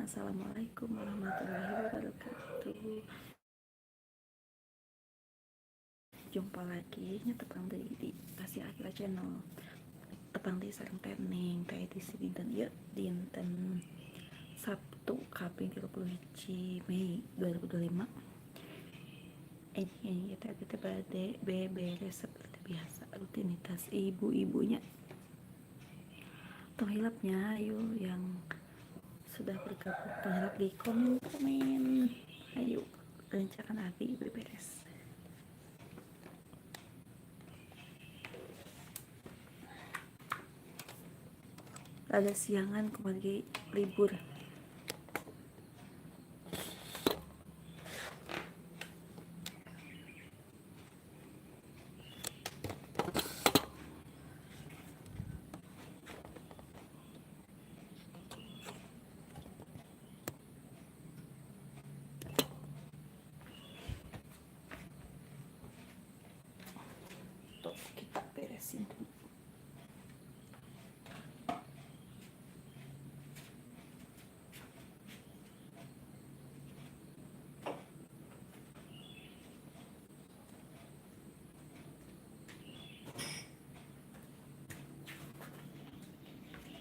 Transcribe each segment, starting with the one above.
Assalamualaikum warahmatullahi wabarakatuh. Jumpa lagi nya, tepang deui di Tasya Aqilla Channel, tepang deui sareng Teh Neng teh edisi dinten ieu, dinten Sabtu kaping 31 Mei 2025. Ini kita kita bade beberes seperti biasa, rutinitas ibu-ibunya. Tong hilap nya, ayo yang sudah bergabung, tong hilap di komen-komen. Ayo rencana abi beberes. Ada siangan kemarin, libur. Tuh, kita beresin dulu.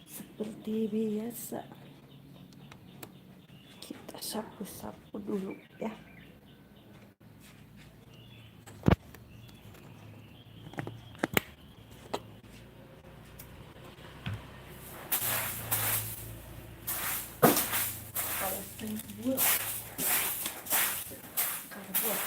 Seperti biasa kita sapu-sapu dulu ya. Kalau timbul karbon.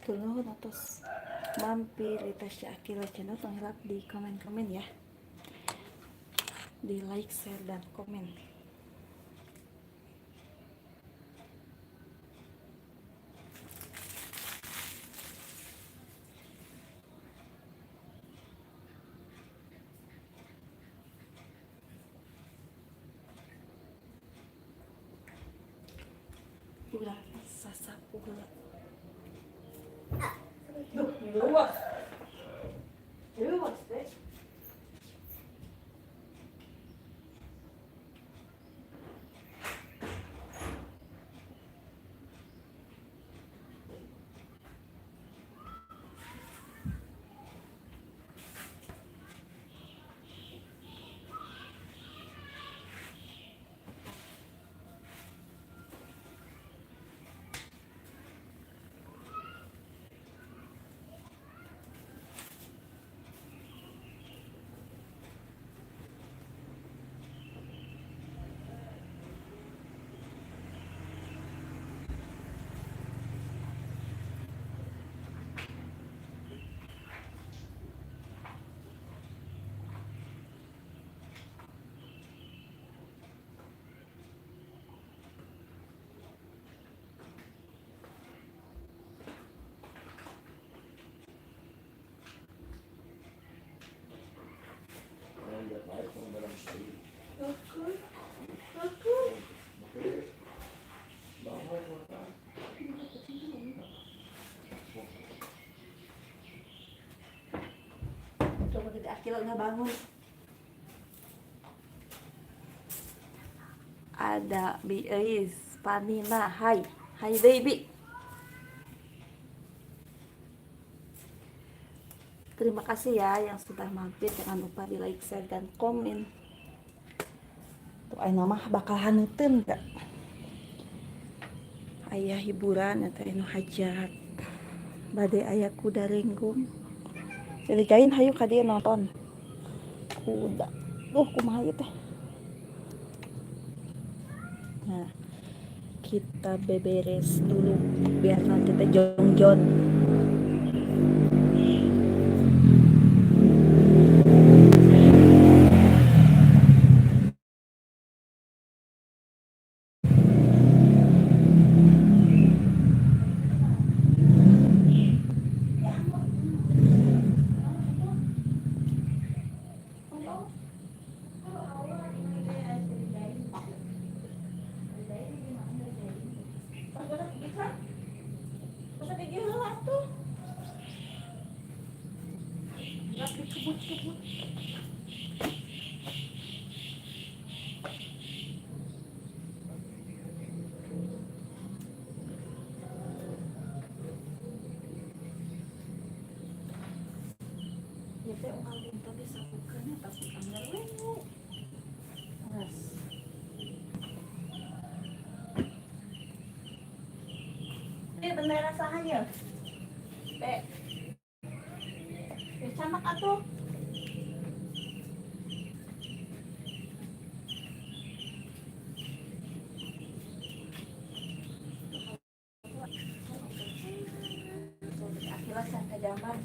Nuhun atos mampir di Tasya Aqilla Channel. Tong hilap di komen-komen ya, di like, share, dan komen. Ulah sasapu heula. Duh, luas. Luas deh. Oke. Bangun. Coba kita Akil nggak bangun. Ada Bi Eis, Panina, hai. Hai baby. Terima kasih ya yang sudah mampir. Jangan lupa di like, share, dan komen. Tuh, ayeuna mah bakal haneuteun gak? Aya hiburan atau anu hajat. Bade aya kuda ringgung. Jadi jain hayu ka dieu nonton. Kuda. Duh, kumaha ieu teh? Nah, kita beberes dulu biar nanti teh jong. John. Ieu teh unggal dinten disapukeun tapi anggar we. Geus. Eh, bendera saha ye? Be. Ya camak atuh. Akila sareng ka jamban.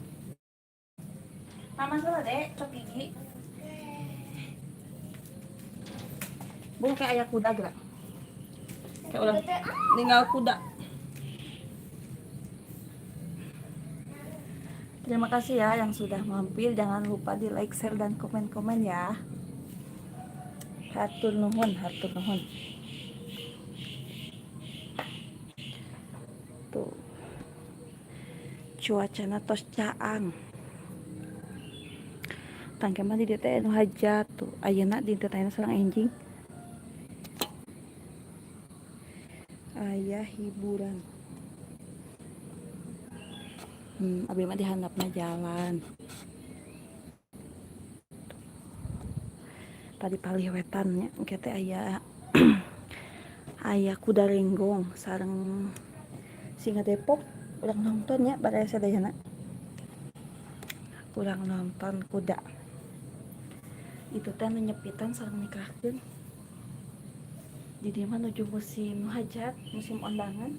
Pamas heula, Dek, cok gigi. Bu, kayak aya kuda gerak. Kayak ulah ninggal kuda. Terima kasih ya yang sudah mampir. Jangan lupa di like, share, dan komen-komen ya. Hatur nuhun, hatur nuhun. Tuh. Cuacana tos caang. Tangke mah di dieu teh nu hajat tuh. Ayeuna dinten ayeuna sareng enjing. Aya hiburan. Abi mah di handapna jalan. Tadi palih wetan nya engke teh aya aya kuda renggong sareng singa Depok. Urang nonton nya baraya sadayana. Urang nonton kuda. Itu teh nu nyepitan sareng nikahkeun. Di dieu mah nuju musim hajat, musim ondangan.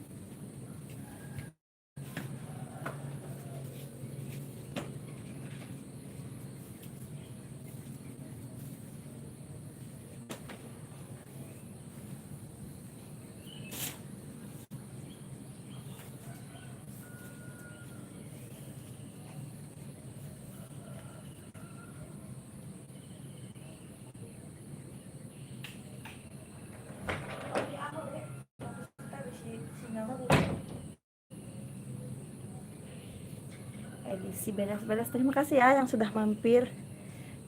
Edisi beres-beres. Terima kasih ya yang sudah mampir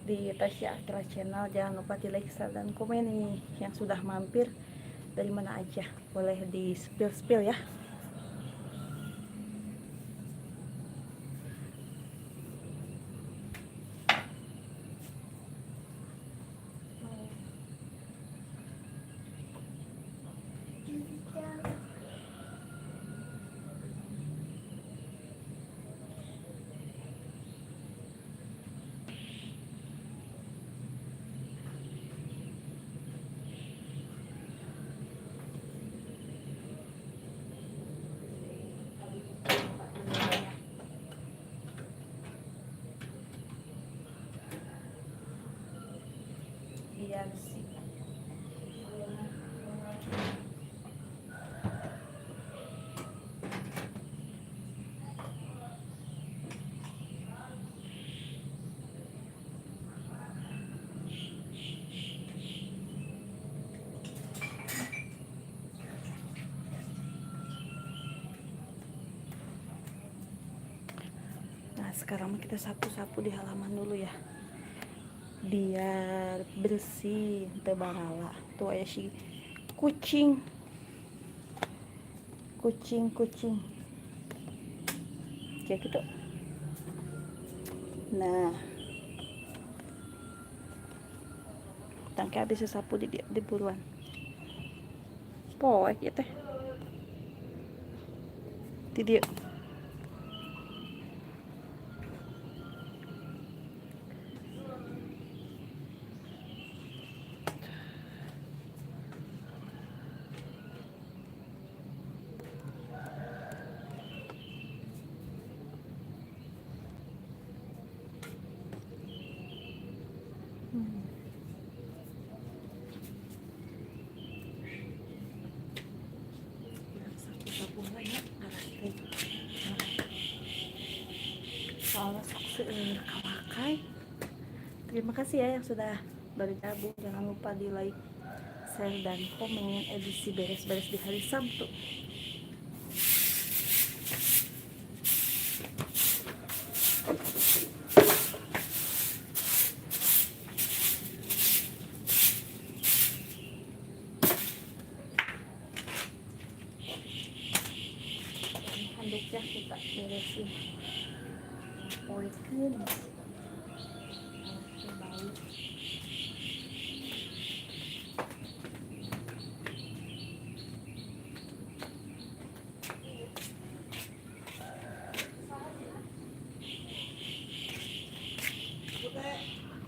di Tasya Aqilla Channel. Jangan lupa di like, share, dan komen nih yang sudah mampir dari mana aja. Boleh di spill-spill ya. Biar sih. Nah, sekarang kita sapu-sapu di halaman dulu ya, biar bersih teu barala. Tuh aya si kucing, kucing, kucing kayak gitu. Nah, tangke habis sapu di buruan poek ya teh di dia. Soalnya sok seueur kawakai. Terima kasih ya yang sudah bergabung. Jangan lupa di like, share, dan komen edisi beres-beres di hari Sabtu. Ini handuknya kita beresin. Poekeun. Oke, bau.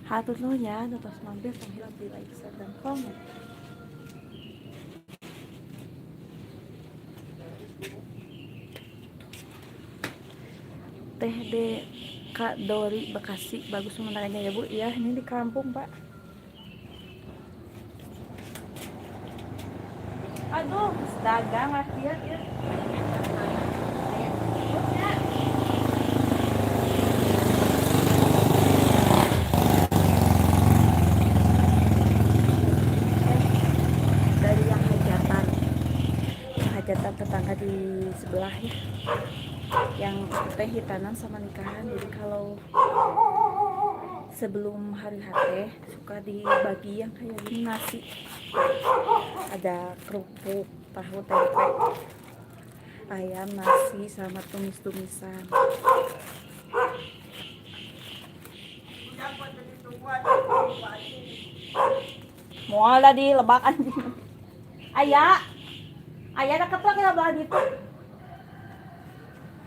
Hatur nuhun ya, nu tos mampir, tong hilap di like, share, dan komen. Teh D Kak Dori Bekasi, bagus pemandangannya ya, Bu. Iya, ini di kampung, Pak. Aduh, dagang lah dia ya. Dari yang hajatan, hajatan tetangga di sebelah ya, yang teh hitanan sama nikahan. Jadi kalau sebelum hari H teh suka dibagi yang kayak gini, nasi, ada kerupuk, tahu, tempe, ayam, nasi sama tumis-tumisan. Moal di lebak anjing. Aya. Aya deket lah kita belah ditu.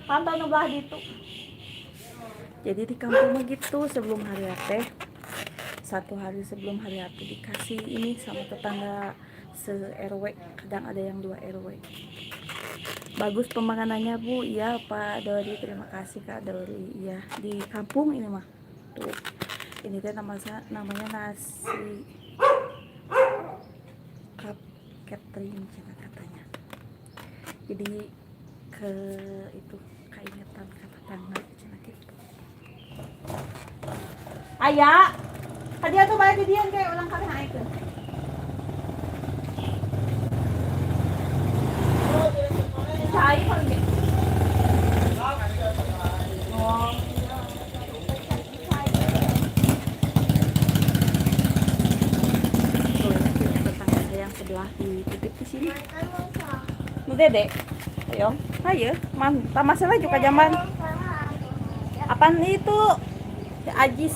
Pantau nu belah ditu. Jadi di kampung mah gitu, sebelum hari H teh, satu hari sebelum hari H dikasih ini sama tetangga se RW, kadang ada yang dua RW. Bagus pemandangannya, Bu. Iya, Pak Dori, terima kasih, Kak Dori. Iya, di kampung ini mah. Tuh. Ini teh namanya namanya nasi cup catering cenah katanya. Jadi ke itu keingetan ke tetangga cenah gitu. Aya, hadiah tuh balik di dia kayak ulang kali naik. Cai paling ge. Oh. Tuh, ini punya tetangga saya yang sebelah, dititip di sini. Nu dede. Ayo, ayo, man, masalah juga zaman. Apaan itu? Si Ajis.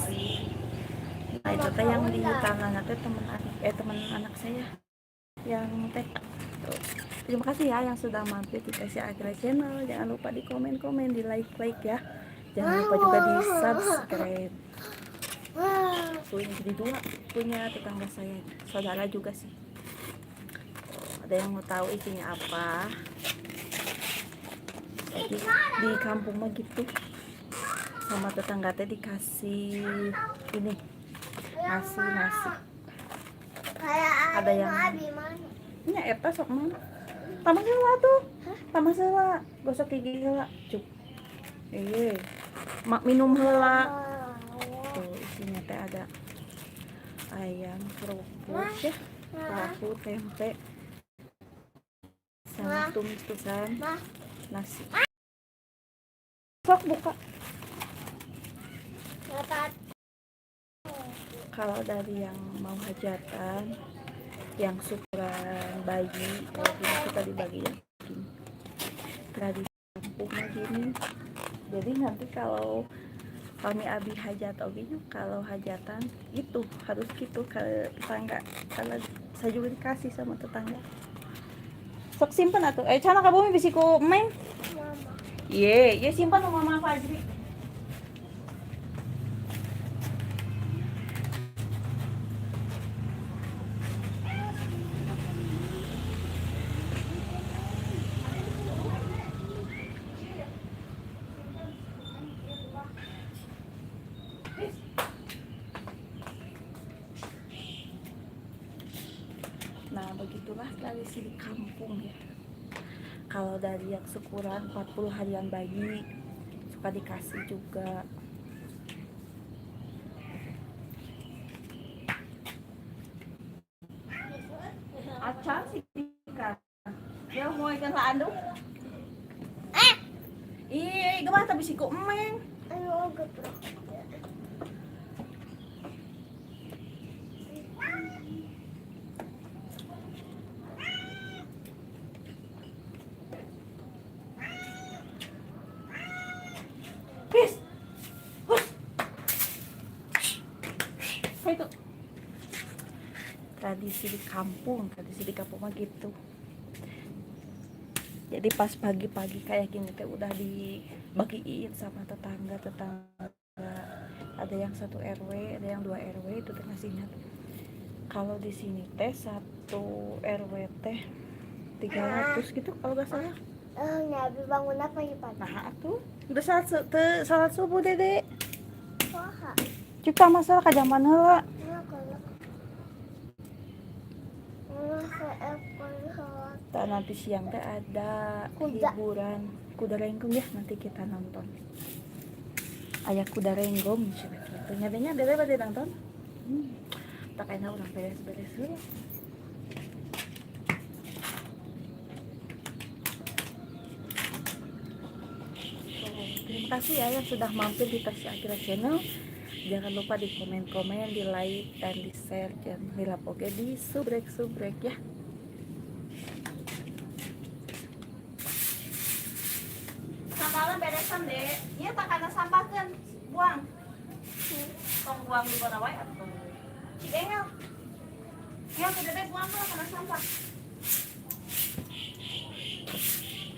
Nah, itu teh yang di tangan teh teman anak, teman anak saya yang teh. Tuh. Terima kasih ya yang sudah mampir di Kasih Agra Channel. Jangan lupa di komen-komen, di like-like ya. Jangan lupa juga di subscribe. Tuh, ini jadi dua punya tetangga saya, saudara juga sih. Tuh, ada yang mau tahu isinya apa? Jadi di kampung mah gitu, sama tetangga teh dikasih ini nasi nasi. Ada yang nya eta sok mana? Tamas heula tuh. Tamas heula, gosok gigi heula. Cuk. Iya. Mak minum heula. Tuh, isinya teh ada ayam, kerupuk ya, tahu, tempe, sama tumis-tumisan nasi. Sok buka. Kalau dari yang mau hajatan, yang syukuran bayi, kalau gini kita dibagi yang gini. Tradisi kampung mah gini. Jadi nanti kalau kami abi hajat oge nya, kalau hajatan itu harus gitu ke tetangga, karena saya juga dikasih sama tetangga. Sok simpen atuh. Eh, cana ka bumi bisi ku meng. Ye, ye simpan sama Mama Fajri. Nah, begitulah tradisi di kampung ya. Kalau dari yang syukuran 40 harian bayi suka Suka dikasih juga. Acan sih kan. Ya mau ikan anduk. Iya, gimana tapi siku emeng. Ayo geprek. Peace. Hus. Apa itu? Tradisi di kampung mah gitu. Jadi pas pagi-pagi kayak gini teh udah dibagiin sama tetangga-tetangga. Ada yang 1 RW, ada yang 2 RW itu teh ngasihnya. Kalau di sini teh 1 RW teh 300 gitu kalau nggak salah. Nabi bangunnya pagi-pagi. Nah, tuh udah salat subuh, Dede. Wah. Cipta masalah ka zaman heula. Tak, nanti siang teh ada Kuda. Hiburan kuda renggong ya, nanti kita nonton. Aya kuda renggong cenah kitu. Nyadanya Dede bade nonton? Tak enak urang beres-beres heula. Terima kasih ya yang sudah mampir di Tasya Aqilla Channel. Jangan lupa di komen-komen, di like, dan di share, dan di like oke, di subrek-subrek ya. Sampahnya beresan deh. Iya tak karena sampah kan buang. Tong buang di mana wae atuh. Cik engel. Engel ke dede buang lah karena sampah.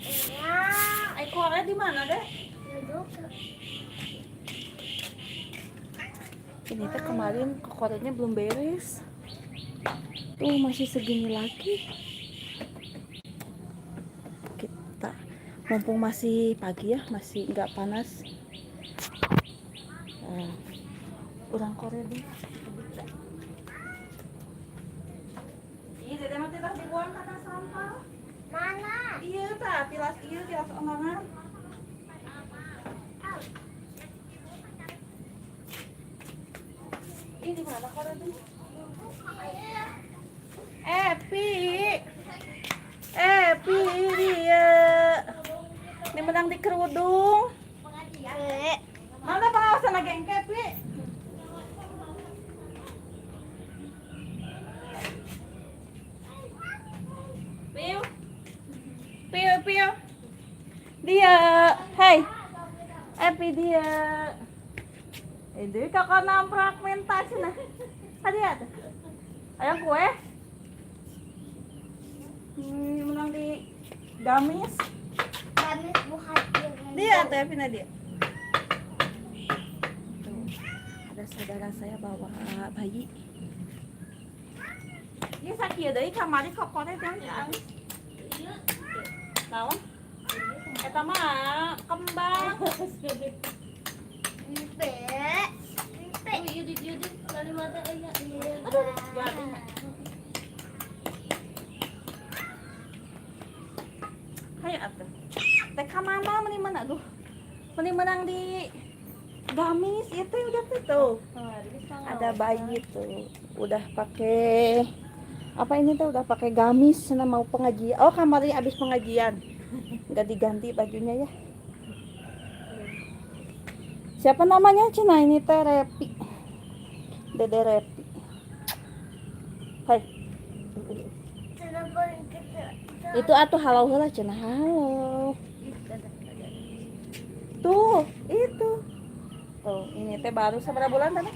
Iya. Ekornya di mana deh? Ini teh kemarin kokornya belum beres. Tuh masih segini lagi. Kita mumpung masih pagi ya, masih nggak panas. Nah, urang kore dulu. Iya, dede mah tidak dibuang karena sampah. Mana? Iya, tak tilas, iya tilas omongan. Ini mana kore tuh? Epi, Epi dia. Ini menang di kerudung. Mana pengawasan lagi engke, Pi? Piu, piu, piu. Dia, hey, Epi dia. Ini kakak namprak minta cina. Tadi ada. Ayam kue. Menang di gamis. Gamis bukan dia atau Epi dia. Tuh, ada saudara saya bawa bayi. Ini sakit deui kamari kokore teh. Naon? Eta mah kembang. Empe. Empe. Aduh, jadi. Hayo atuh. Teh ka mana meni mana aduh. Meni menang di gamis itu udah tuh. Ada bayi tuh, udah pakai apa ini tuh, udah pakai gamis sana mau pengajian. Oh, kamarnya habis pengajian. Nggak diganti bajunya ya. Siapa namanya Cina ini teh Repi. Dede Repi. Hai. Itu atuh halo heula cenah halo. Tuh, itu. Tuh, ini teh baru seberapa bulan tadi?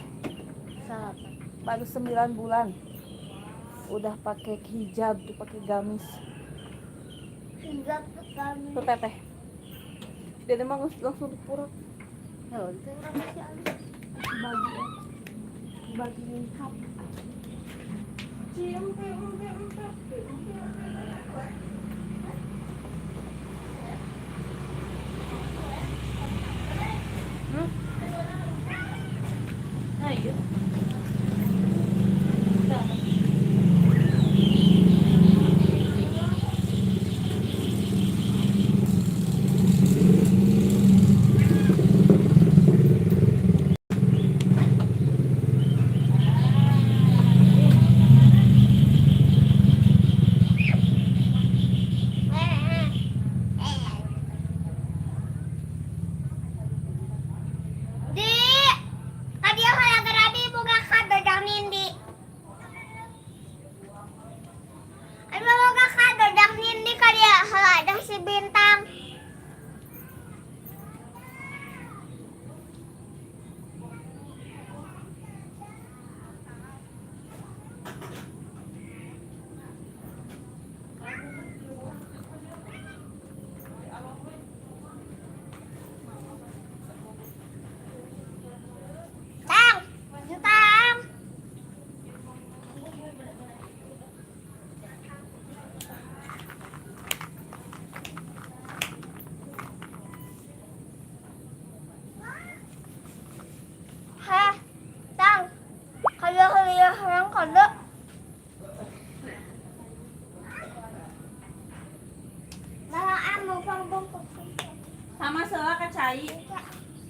Baru 9 bulan. Udah pakai hijab tuh, pakai gamis. Hijab tuh gamis. Tuh teteh. Dede mah langsung dipurut. Bagi bagi hap. Cium, cium, cium, cium, cium. Nah, iya. Kuras heula ka cai.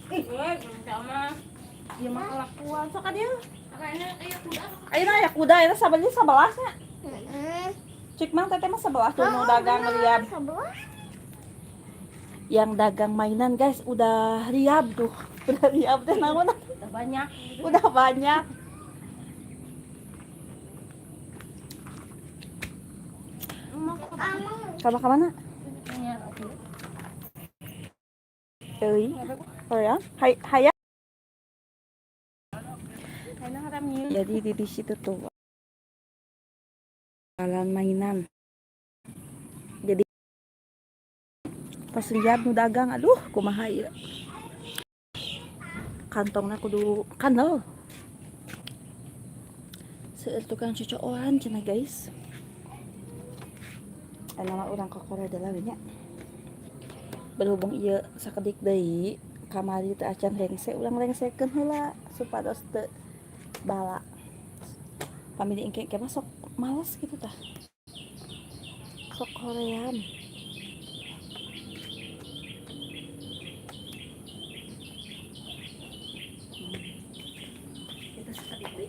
Eh, sama. Ieu mah kelakuan sok ka dieu. Kayaknya aya kuda. Ayeuna aya kuda eta sabeunya 11 nya. Heeh. Cik mang teteh mah 11 tuh nu dagang ngeliat. 11. Yang dagang mainan guys udah riab tuh. Udah riab teh naon? Udah banyak. Udah banyak. Mau ke Kamu Kamu ke mana? Euy. Korea. Hai haya. Jadi di situ tuh jalan mainan. Jadi pas lihat nu dagang, aduh kumaha ieu. Kantongna kudu kandel. Seueur tukang cocokan cenah guys. Aya mah urang ka Korea deui we nya. Berhubung ieu sakedik deui, kamari teu acan rengse, urang rengsekeun heula supados teu bala. Pami diengke engke mah sok males gitu tah. Sok hoream. Kita sakedik deui.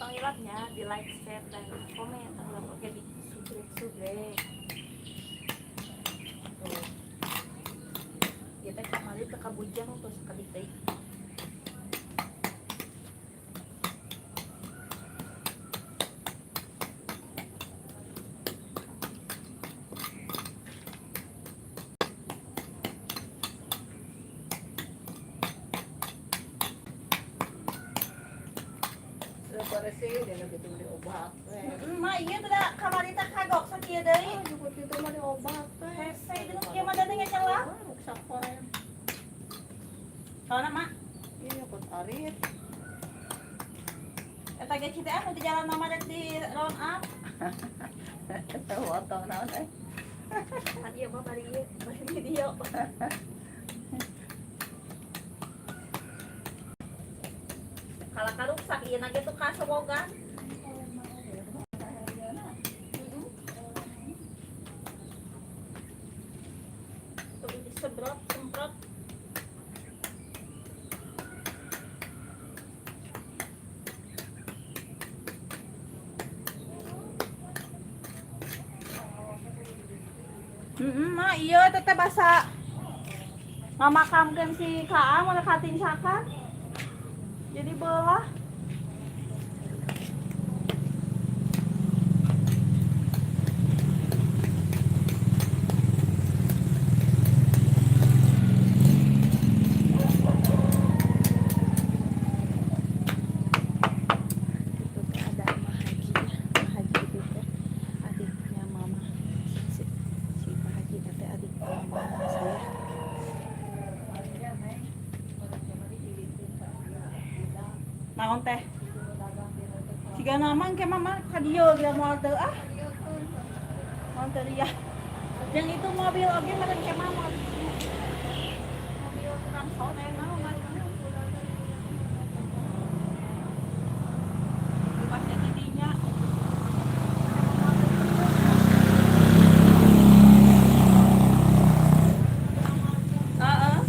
Tong hilapnya di like, share, dan komen. Tong hilap oke di subrek-subrek. Tuh. Ieu teh kamari teu kabujang tuh sakedik deui. Mah ieu teh da kamari teh kagok sakieu deui. Itu mah diobat teh. Hese dinu kieu mah da ngecelah. Ruksak koren. Soalna mak Iya, nyokot arit. eta ge cita anu di jalan mama rek di round up. Tahu atau naon eh. Kan ieu mah bari ieu, bari video. Kalau karuksak ieu na ge tuh kasobogan. Tuh disemprot, semprot. Mah iya teteh basa ngamakamkeun si Kaa mun katincakan. Jadi beulah. Itu teh ada Ama Haji ya. Ama Haji itu teh adiknya mama. Si Pak Haji teh adik mama saya. Naon teh? Siga nama engke mama ka dieu geura moal teu ah. Moal teu ria. Yang itu mobil oge meureun ke mama. Mobil tukang sound aya naon mah. Pasnya di dinya. Heeh.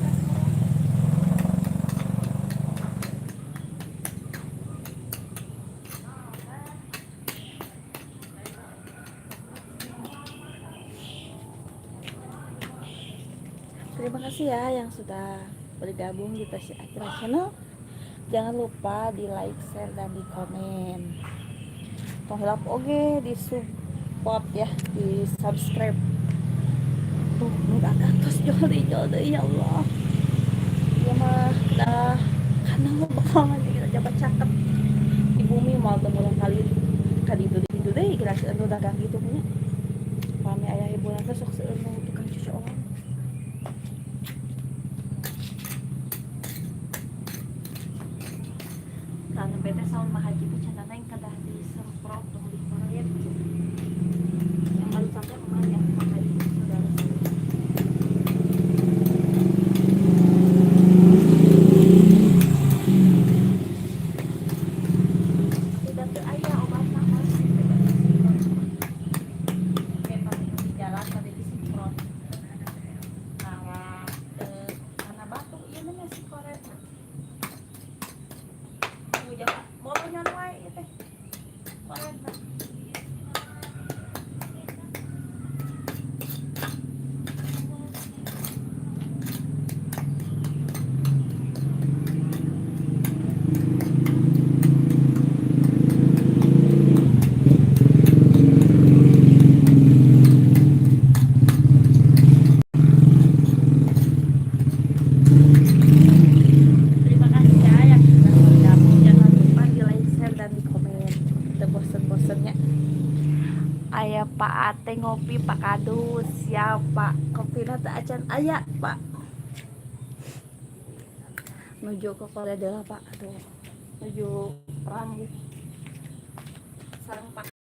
Terima kasih ya yang sudah bergabung di Tasya Akira Channel. Jangan lupa di like, share, dan di komen. Tong hilap oge di support ya, di subscribe. Tuh, nu dagang tos jual deui, jual deui, ya Allah. Ieu mah dah karena mah bakal lagi kita jabat cakep di bumi moal teu mulang kali ka ditu ditu deui geura anu dagang gitu nya. Pami aya hiburan teh sok seueur nu tukang cucoan. Tah nembe teh saur Mah Haji teh cenah neng kedah disemprot tong dikoret. Yang barusan teh emak ya, Mah Haji saudara saya. Ngopi Pak Kadus, siap Pak. Kopi teu acan aya Pak. Nuju ke Korea adalah Pak. Aduh, nuju perang gitu. Sareng Pak.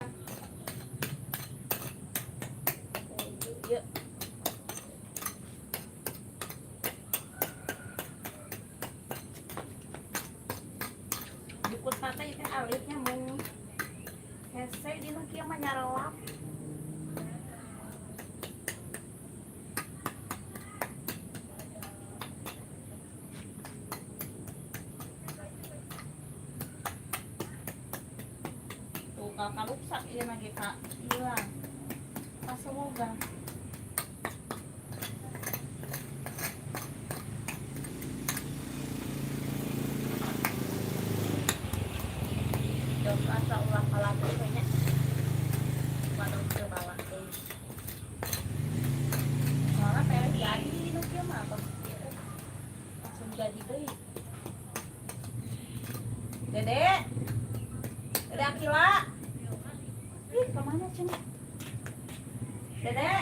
Yuk. Jukut mata itu alitnya mung hese di nu kieu mah nyarelap. Tuh kalau kaluksak ieu lagi Kak. Hilang. Pasemoga. Jauh asa ulah kalatu nya. Waduh teu bawa deui. Soalnya teh jadi nu kieu mah tos ieu. Langsung jadi deui. Dede. Dede Akila. Ih, kemana cenah? Dede.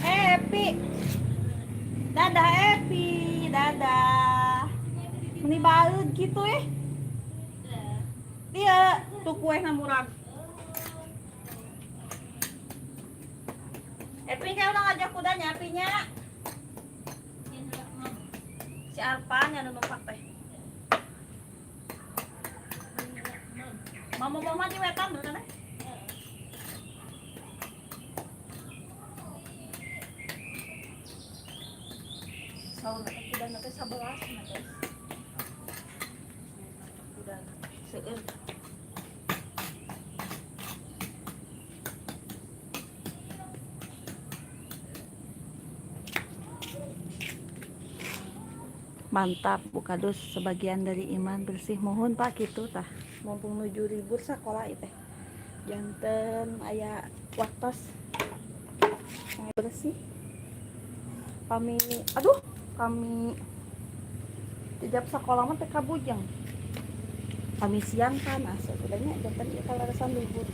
Epi. Dadah Epi, dadah. Meni baeud gitu eh. Iya, tuh kuehna murag. Epi kayak udah ngajak kudanya Epinya. Si Arpan yang numpak teh. Mama mama di wetan dulu kan? Saur teh kudana teh 11 nah guys. Kudana seueur. Mantap, Bu Kadus, sebagian dari iman bersih. Mohon Pak gitu tah. Mumpung nuju libur sekolah itu. Janten aya waktos bersih. Kami aduh, kami jejap sekolah mah teh kabujeng. Kami siang kan asa kudanya janten ieu kaleresan libur.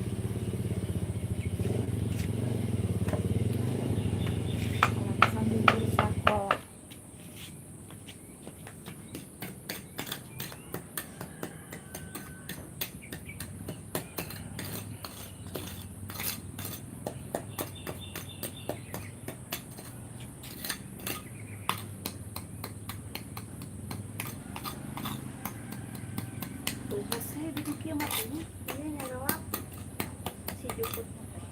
Kaleresan libur sekolah. Tuh hese di kieu mah teh ieu nyarelap si jukut mah teh.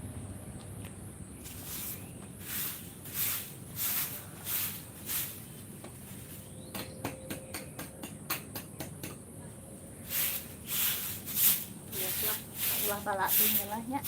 Iya lah, ulah balak teh lah nya.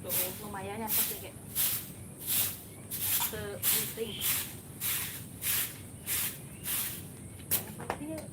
Tuh, lumayan ya pasti kayak sepenting. Ih,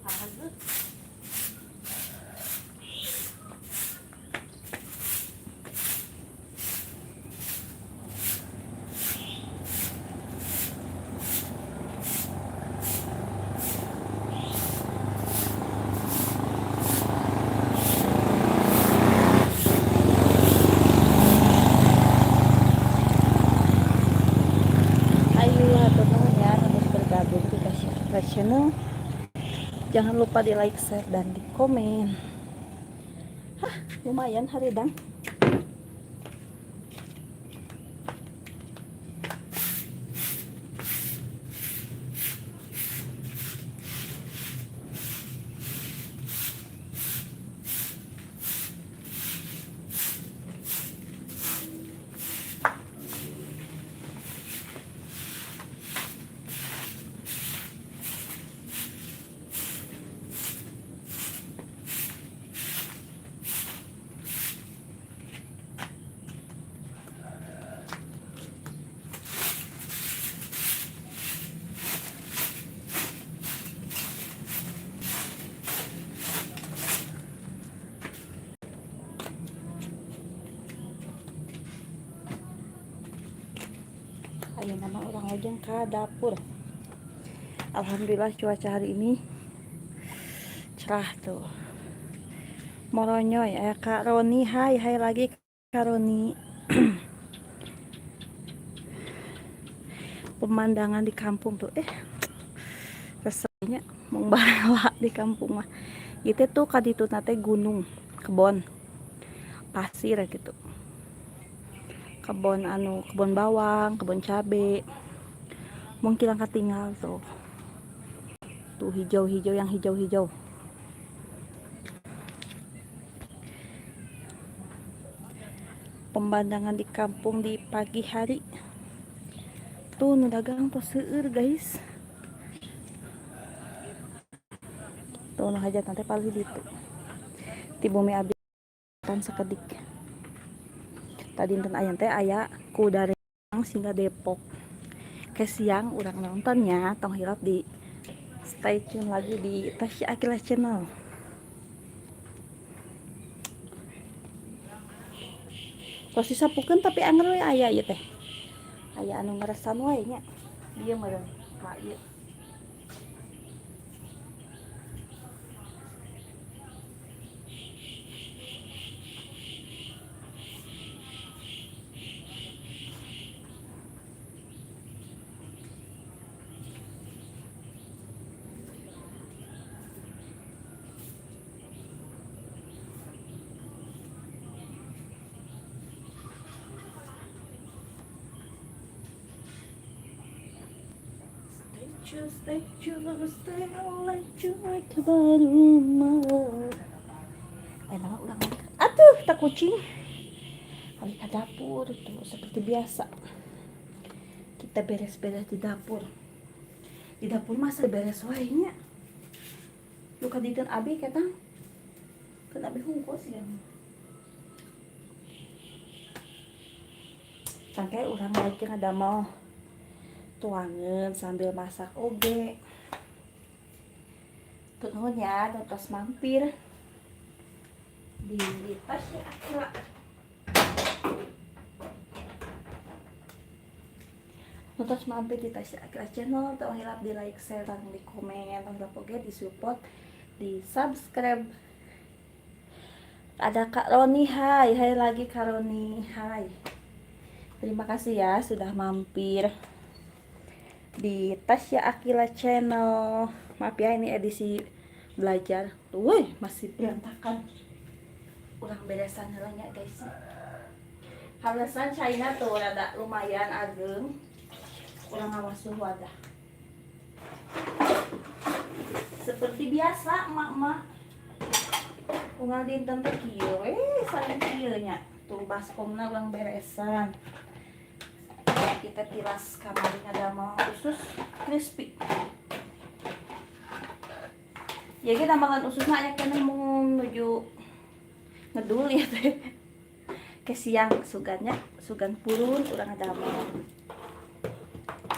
parah banget. Akila Channel. Jangan lupa di like, share, dan di komen. Hah, lumayan hareudang. Ayeuna mah urang lajeng ka dapur. Alhamdulillah, cuaca hari ini cerah tuh. Moronyoy ya, Kak Roni. Hai hai lagi, Kak Roni. Pemandangan di kampung tuh, resepnya mengbarela di kampung mah itu tuh kaditu teh gunung, kebon pasir gitu, kebon anu kebon bawang, kebon cabe. Mungkin angkat tinggal tuh tuh hijau-hijau, yang hijau-hijau. Pemandangan di kampung di pagi hari tuh. Nu dagang tuh seueur, guys. Tuh, nu hajat nanti paling ditu di bumi abdi tan sakedik. Tadi dinten ayam teh aya kuda sehingga Depok ke siang urang nontonnya. Tong hilap di stay tune lagi di Tasya Akila Channel. Tos disapukeun, tapi anger we aya ieu teh, aya anu ngeresan wae nya. Dieu meureun ka ieu. Stay tuned, stay tuned, ke rumah. Enak urang. Atuh, tak kucing. Kali ke dapur tuh seperti biasa. Kita beres-beres di dapur. Di dapur masa beres wae nya. Luka diteun abi ketang. Kan abi hungkul ya. Sampai urang lagi ngadamel tuangan sambil masak oge. Nuhun ya, tos mampir di Tasya Akila. Tos mampir di Tasya Akila Channel, tong hilap di like, share, dan di komen, tong hilap oge di support, di subscribe. Ada Kak Roni, hai, hai lagi Kak Roni, hai. Terima kasih ya sudah mampir di Tasya Akila Channel. Maaf ya, ini edisi belajar. Wih, masih berantakan. Kurang beresan nya, guys. Halesan caina tuh rada lumayan ageng. Kurang ngawasuh wadah. Seperti biasa, emak-emak. Unggal dinten teh kieu we, saling kieu nya. Tuh baskomna urang beresan. Kita tilas kamari ngadamel usus crispy. Ya, kita makan ususna aya keneh mau menuju ngedul ya teh. Ke siang sugannya, sugan purun urang ngadamel.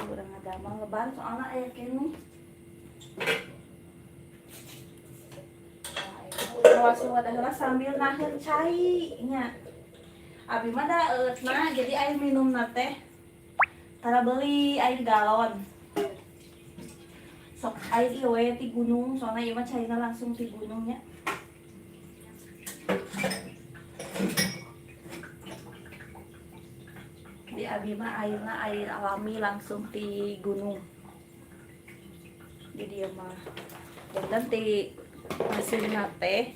Urang ngadamel lebaran soalnya aya keneh. Ngawas wadah heula sambil nahan cai nya. Abi mah da eutna, jadi air minum teh tara beli air galon. Sok air ieu we ti gunung, soalnya ieu mah caina langsung ti gunungnya. Di abi mah airna air alami langsung ti gunung. Di dieu mah janten ti pasirna teh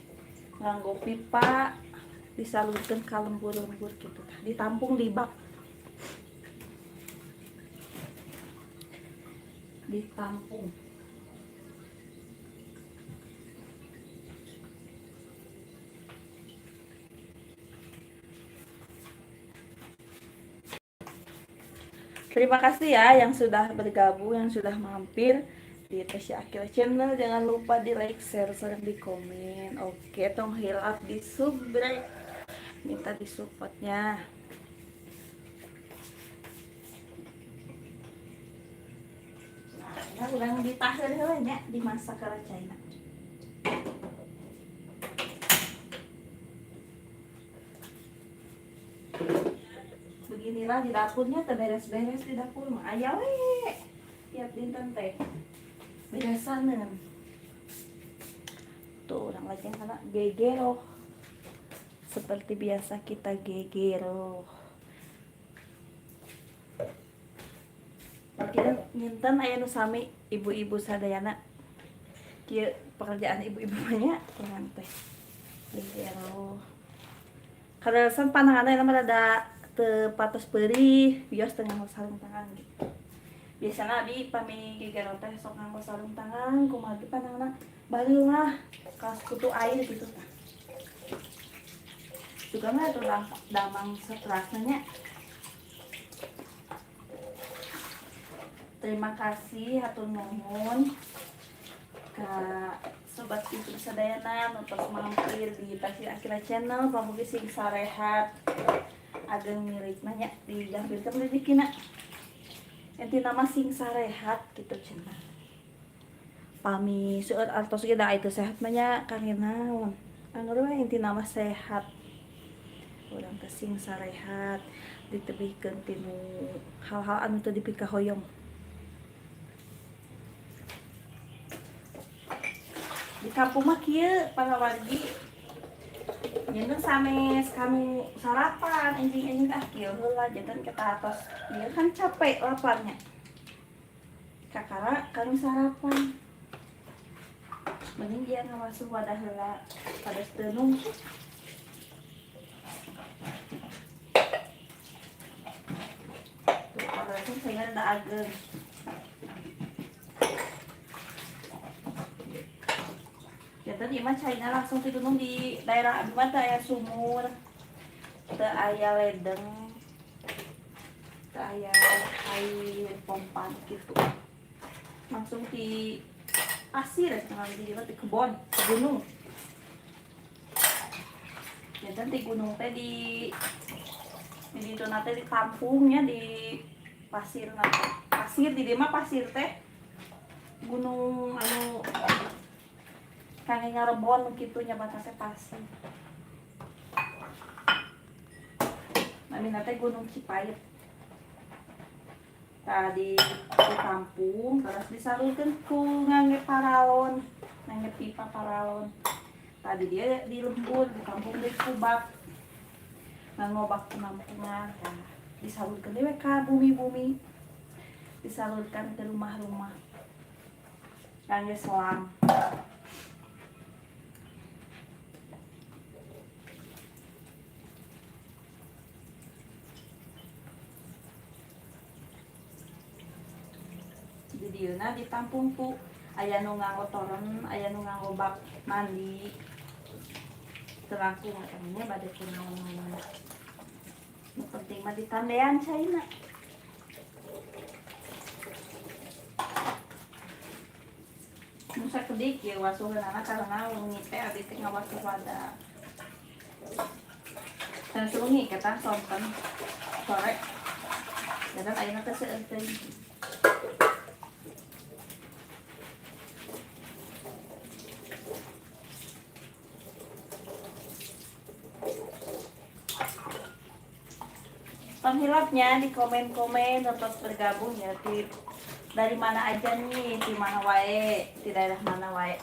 nganggo pipa disalurkeun ka lembur-lembur gitu tah, ditampung di bak, ditampung. Terima kasih ya yang sudah bergabung, yang sudah mampir di Tasya Aqilla Channel. Jangan lupa di like, share, serta di komen. Oke, tong hilap di subrek. Minta di supportnya. Nah, urang ditahan heula nya dimasak ke caina. Beginilah di dapurnya, terberes-beres di dapur mah aya we tiap dinten teh beresaneun. Tuh urang lajeng kana gegero, seperti biasa kita gegero. Kita nyinten aya nu sami ibu-ibu sadayana, kieu pekerjaan ibu-ibu banyak urang teh gegero. Kadang pananganna mah rada teu patos peurih, bios teu nganggo sarung tangan gitu. Biasana abi pami gegero teh sok nganggo sarung tangan, kumaha ge pananganna bareul lah kaos kutu air gitu tah. Juga mah atuh damang seterasna nya. Terima kasih hatur nuhun ka sobat YouTube sadayana nu tos mampir di Tasya Aqilla Channel. Pamugi sing sarehat, ageng milikna nya, digampilkeun rezekina. Intina mah sing sarehat gitu cenah. Pami seueur artos ge da itu sehat mah nya kangge naon. Angger we intina mah sehat. Urang teh sing sarehat, ditebihkeun tinu hal-hal anu teu dipikahoyong. Di kampung mah kieu para wargi. Janten sanes kanu sarapan enjing-enjing ah kieu heula janten kita atos ieu kan capek laparnya. Kakara kanu sarapan. Mending dia ngawasuh wadah heula pada teu nunggu. Tuh kalau saya ada ageng. Janten ieu mah caina langsung ti gunung. Di daerah abi mah teu aya sumur, teu aya ledeng, teu aya air pompa gitu. Langsung di pasir cenah di dieu di kebon, di gunung. Janten di gunung teh di ditu na teh di kampungnya di pasir na teh. Pasir di dieu mah pasir teh gunung anu kangge ngarebon kitu nya batasnya pasir. Namina teh Gunung Cipait. Tadi di kampung terus disalurkeun ku ngangge paralon, ngangge pipa paralon. Tadi dia di lembur di kampung di kubak nganggo bak penampungan. Nah, disalurkeun deui ka bumi-bumi, disalurkan ke rumah-rumah ngangge selang. Di dieuna ditampung ku aya nu nganggo toren, aya nu nganggo bak mandi. Teu langkung nya bade kunaon. Nu penting mah ditandean caina. Nu sakedik ieu wasuheunana karena wengi teh abi teh ngawasuh wadah. Sanes wengi eta sonten sore. Janten ayeuna teh seueur teuing. Hilapnya di komen-komen atau bergabung ya di dari mana aja nih, di mana wae, di daerah mana wae.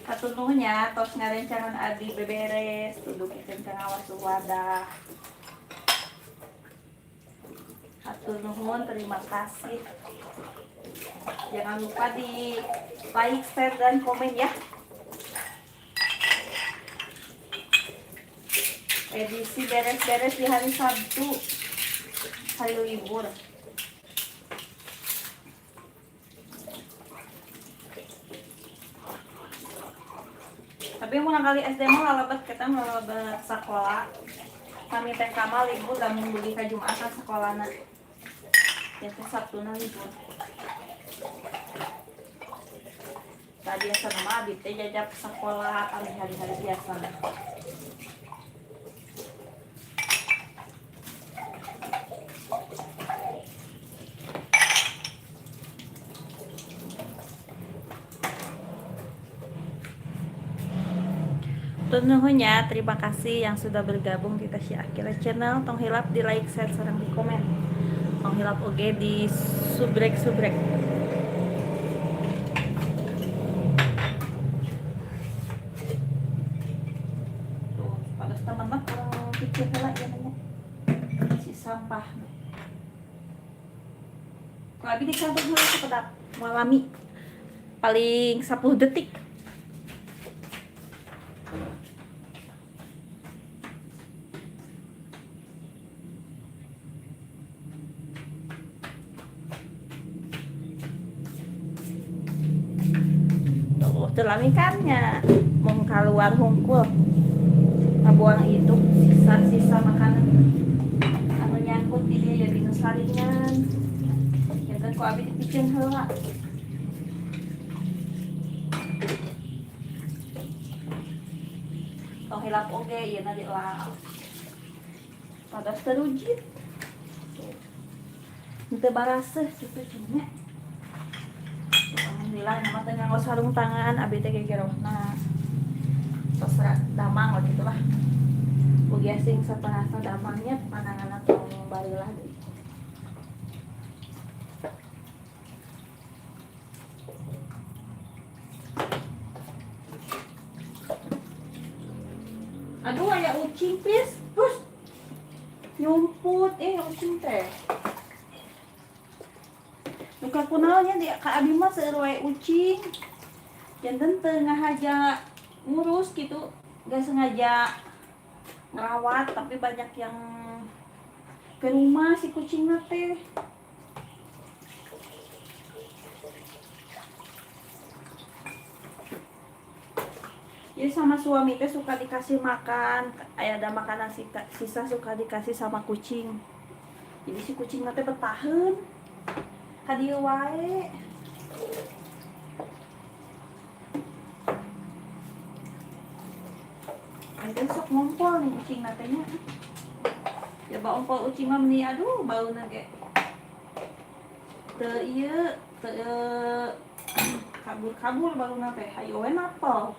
Hatur nuhun nya tos ngarencangan abdi beberes duduk ikan ngawasuh wadah. Hatur nuhun, terima kasih. Jangan lupa di like, share, dan komen ya. Edisi beres-beres di hari Sabtu, hari libur. Tapi mun kali SD mah lalebet kita lalebet sekolah. Kami TK mah libur lamun dugi ka Jumatan sekolahna. Ya teh Sabtuna libur. Tadi biasa mah abi teh jajap sekolah kami hari-hari biasa. Nuhun ya, terima kasih yang sudah bergabung di Tasya Aqilla Channel. Tong hilap di like, share, sareng di komen. Tong hilap oge di subrek-subrek. Tuh, pada teman-teman kurang pikir heula ya nanya. Si sampah. Ku abi di kantor heula sepedap malami paling 10 detik. Tuh, lami kan nya mau keluar hungkul. Buang itu sisa-sisa makanan anu nyangkut di dia jadi nu saringan. Ya kan ku abi dipikeun heula. Tong hilap oge ieu na dielap. Padas terujit. Henteu baraseuh kitu cenah. Alhamdulillah mah teu nganggo sarung tangan abi teh gegerohna. Tos damang lah gitu lah. Ugi asing saterasna damangnya pananganna tong barilah deui. Aduh aya ucing pis, terus nyumput ucing teh. Duka kunaonnya di ka abi mah seueur wae ucing. Janten teu ngahaja ngurus gitu, gak sengaja ngerawat tapi banyak yang ke rumah si kucingna teh. Jadi sama suami teh suka dikasih makan, aya ada makanan sisa suka dikasih sama kucing. Jadi si kucingna teh betaheun ka dieu wae. Ayeuna sok ngompol nih kucingna teh nya. Ya ba ompol ucing mah meni aduh bauna ge. Teu ieu, teu kabur-kabur bauna teh, hayo we napel.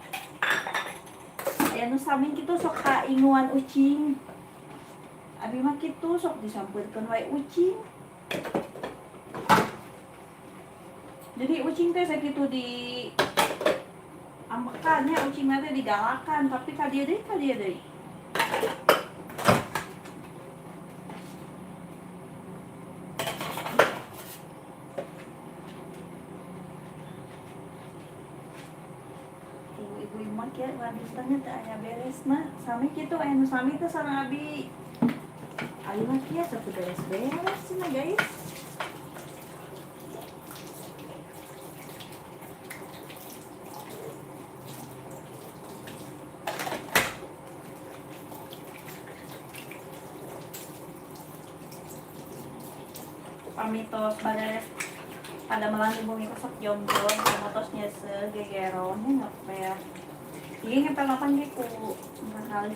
Aya nu sami kitu sok kainguan ucing. Abi mah kitu sok disampeurkeun wae ucing. Jadi ucing teh sakitu di ambekannya ucing teh digalakan tapi ka dieu deui ka dieu deui. Ibu-ibu mah kieu lanjutannya teh aya beresna sami kitu aya nu sami teh sareng abi. Ayo mah kieu satu beres-beres cenah guys. Pamitos bares pada melangi bumi sok jomblo motos nyese gegeron ngepel. Iya ngepel kapan ge ku kali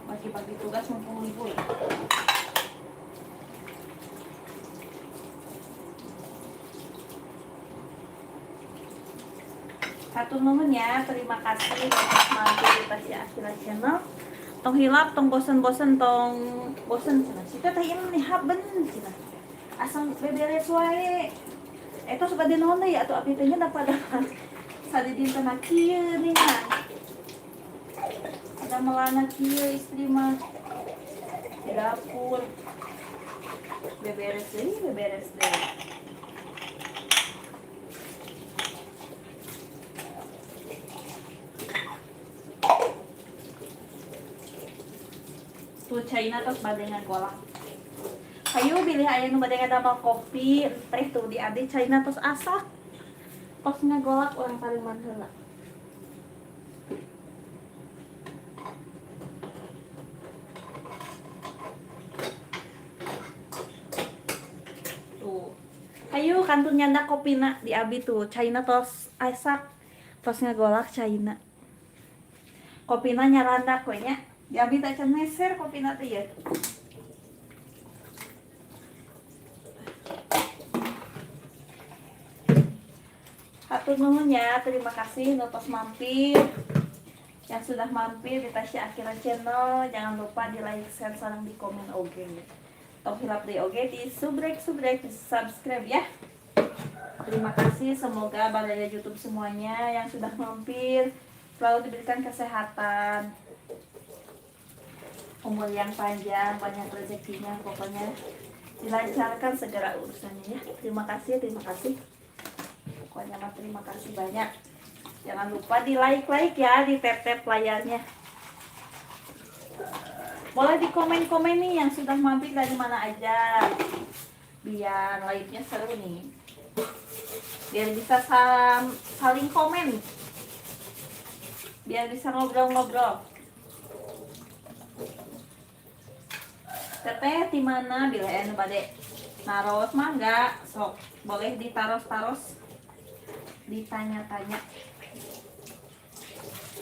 bagi-bagi tugas mumpung libur. Satu nuhun ya, terima kasih atas mampir di Tasya Aqilla Channel. Tong hilap, tong bosen-bosen, tong bosen cenah. Sita teh ieu nih haben cenah. Asal beberes wae. Eta sok bade naon deui atuh abdi teh nya pada sadidinten kieu nih kan. Ada melana kieu istri mah di dapur. Beberes deui, beberes deui. caina tos bade ngagolak. Hayu bilih aya nu bade ngadamel kopi, teh tuh di abi caina tos asak. Tos ngagolak urang tariman heula. Tuh. Hayu kantun nyandak kopina di abi tuh caina tos asak. Tos ngagolak caina. Kopina nyarandak we nya. Di abi teh can meser kopina teh ya. Hatur nuhun ya, terima kasih nu tos mampir. Yang sudah mampir di Tasya Aqilla Channel, jangan lupa di like, share, sareng di komen oge. Tong hilap deui oge di subrek-subrek, di subscribe ya. Terima kasih, semoga baraya YouTube semuanya yang sudah mampir selalu diberikan kesehatan, umur yang panjang, banyak rezekinya, pokoknya dilancarkan segala urusannya ya. Terima kasih, terima kasih. Pokoknya mah terima kasih banyak. Jangan lupa di like-like ya, di tap-tap layarnya. Boleh di komen-komen nih yang sudah mampir dari mana aja. Biar live-nya seru nih. Biar bisa saling komen. Biar bisa ngobrol-ngobrol. Teteh di mana bila anu bade naros mangga sok boleh ditaros-taros, ditanya-tanya.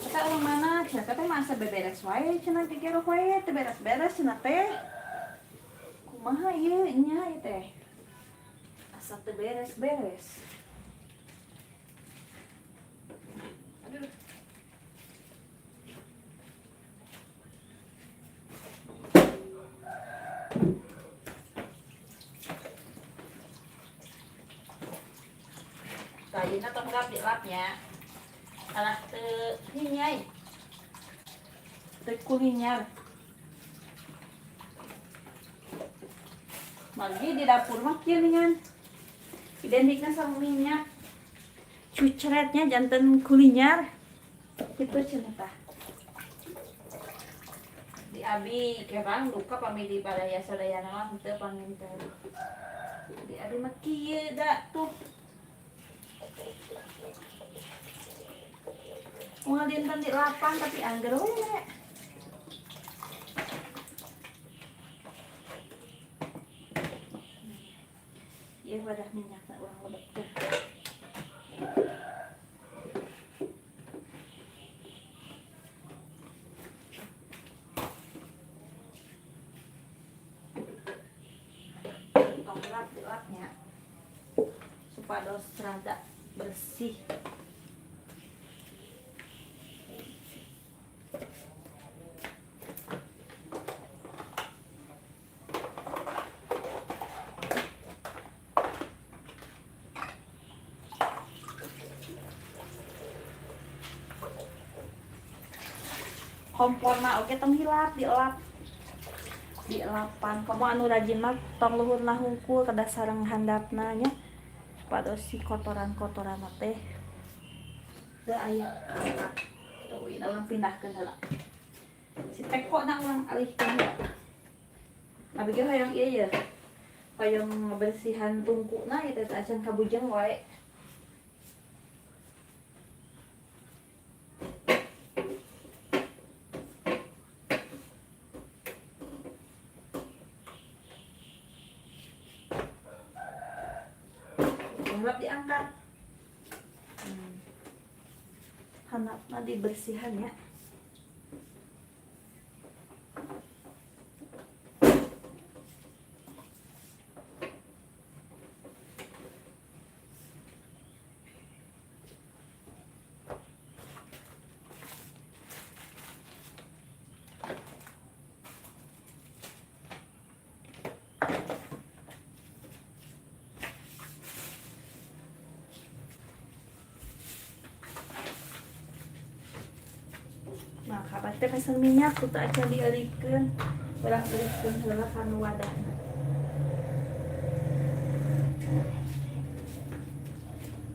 Teteh orang mana? Cenah teteh masa beberes wae cenah gegeroh wae teu beres-beres cenah teh. Kumaha ieu nya ieu teh? Asa teu beres-beres. Aduh. Ayeuna tong lap dilapnya. Alah teu hinyai. Teu kulinyar. Magi di dapur mah kieu ningan. Identikna sama minyak. Cucretnya janten kulinyar. Kitu cenah tah. Di abi kerang duka pami di baraya sadayana mah henteu panginten. Di abi mah kieu da tuh. Unggal dinten di lapang tapi angger we. Ieu wadah minyakna urang lebetkeun. Tong lap dilapnya supados rada bersih. Komporna oge tong hilap dielap. Dielapan. Komo anu rajin mah tong luhurna hungkul kedah sareng handapna nya. Supados si kotoran-kotoran teh teu aya. Tuh, ieu urang pindahkeun heula. Si teko na urang alihkeun heula. Abi ge hoyong ieu ye. Hoyong ngabersihan tungkuna ieu teh acan kabujeng wae. Lap diangkat. Handapna dibersihan ya. Nah, kapan teh pesen minyak kudu acan dieurikeun. Urang eurikeun heula kana wadahna.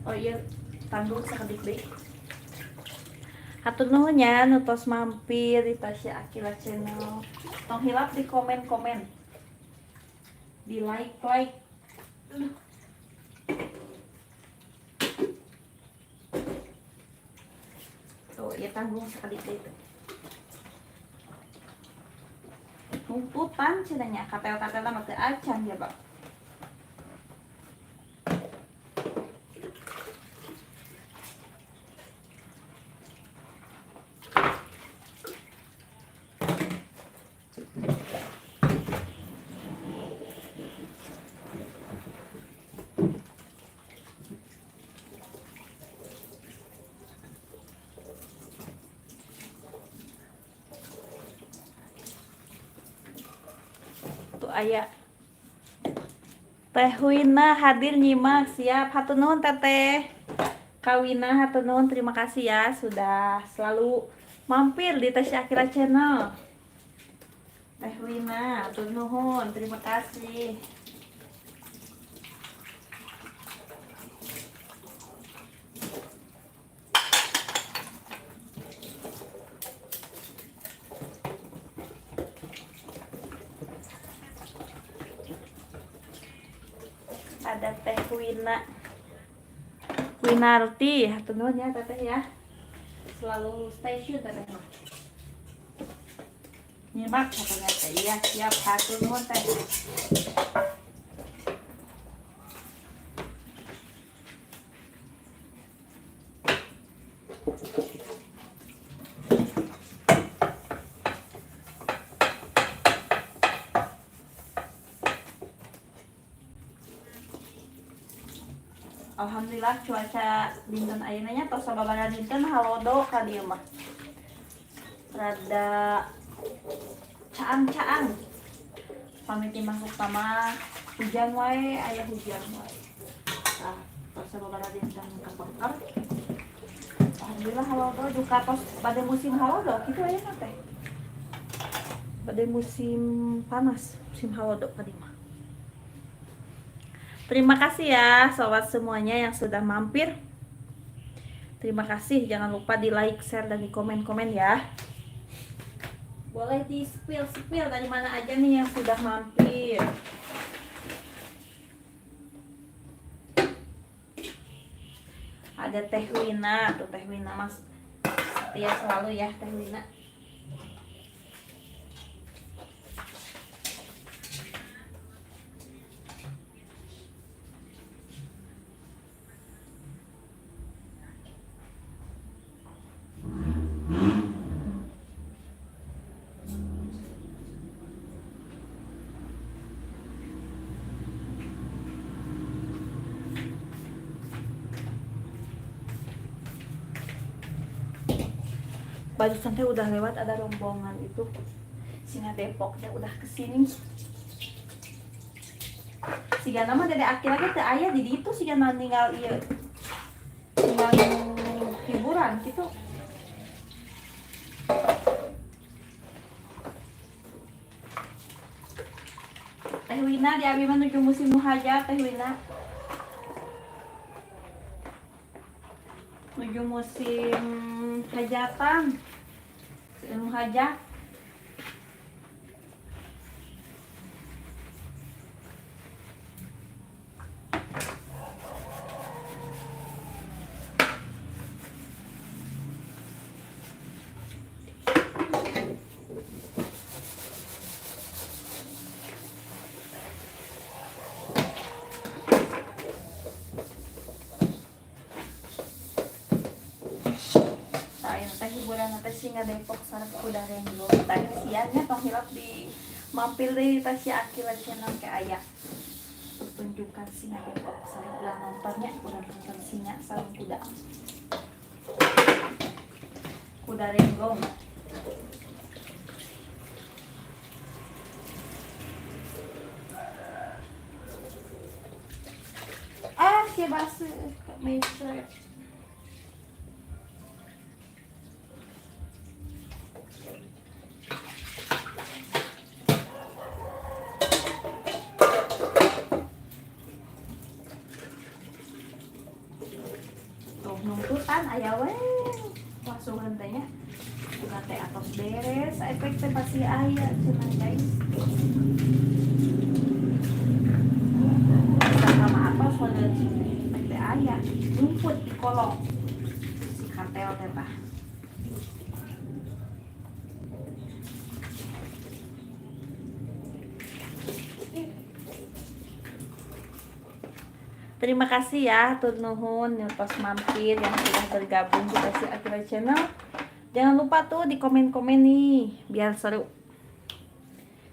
Oh iya, tanggung sakedik deui. Hatur nuhun nya nu tos mampir di Tasya Aqilla Channel. Tong hilap di komen-komen, di like-like. Aduh. Tuh, ya tanggung sekali itu. Numputan cenah nya katel-katel mah teu acan ya, Pak. Tuh aya Teh Wina hadir nyimak, siap, hatur nuhun Teteh Kawina, hatur nuhun, terima kasih ya sudah selalu mampir di Tasya Aqilla Channel. Teh Wina, hatur nuhun, terima kasih. Ada Teh Wina Winarti, hatur nuhun ya Teteh ya. Selalu stay tune Teteh mah. Nyimak katanya teh. Iya, siap, hatur nuhun Teh. Alhamdulillah cuaca dinten ayeuna nya tos sababaraha dinten halodo ka dieu mah. Rada caang-caang. Pamit masuk mah hujan wae, aya hujan wae. Tah, tos sababaraha dinten kapengker. Alhamdulillah halodo juga tos pada musim halodo kitu ayeuna teh. Pada musim panas, musim halodo ka dieu mah. Terima kasih ya sobat semuanya yang sudah mampir. Terima kasih, jangan lupa di like, share, dan di komen-komen ya. Boleh di spill-spill dari mana aja nih yang sudah mampir. Ada Teh Wina, tuh Teh Wina mas setia selalu ya Teh Wina. Barusan teh udah lewat ada rombongan itu Singa Depoknya udah kesini. Siga nama Dede Akila ge teu aya di ditu, siga ninggal ieu, ninggal hiburan gitu. Teh Wina di abi mah nuju musim muhajat Teh Wina. Nuju musim hajatan. Musim hajat. Teh hiburan teh Singa Depok sareng kuda renggong. Tadi siangnya tong hilap di mampir di Tasya Aqilla Channel ke aya pertunjukan Singa Depok sareng udah nontonnya, udah nonton singa sareng kuda. Kuda renggong. Ah, si basuh meja. Nungtutan aya we wasuhan teh nya. Sugan teh atos beres, efek teh pasti aya cenah guys. Sama atos model efek teh aya, rumput di kolong si katel teh tah. Terima kasih ya, hatur nuhun tos mampir yang sudah bergabung di Tasya Aqilla Channel. Jangan lupa tuh di komen-komen nih, biar seru.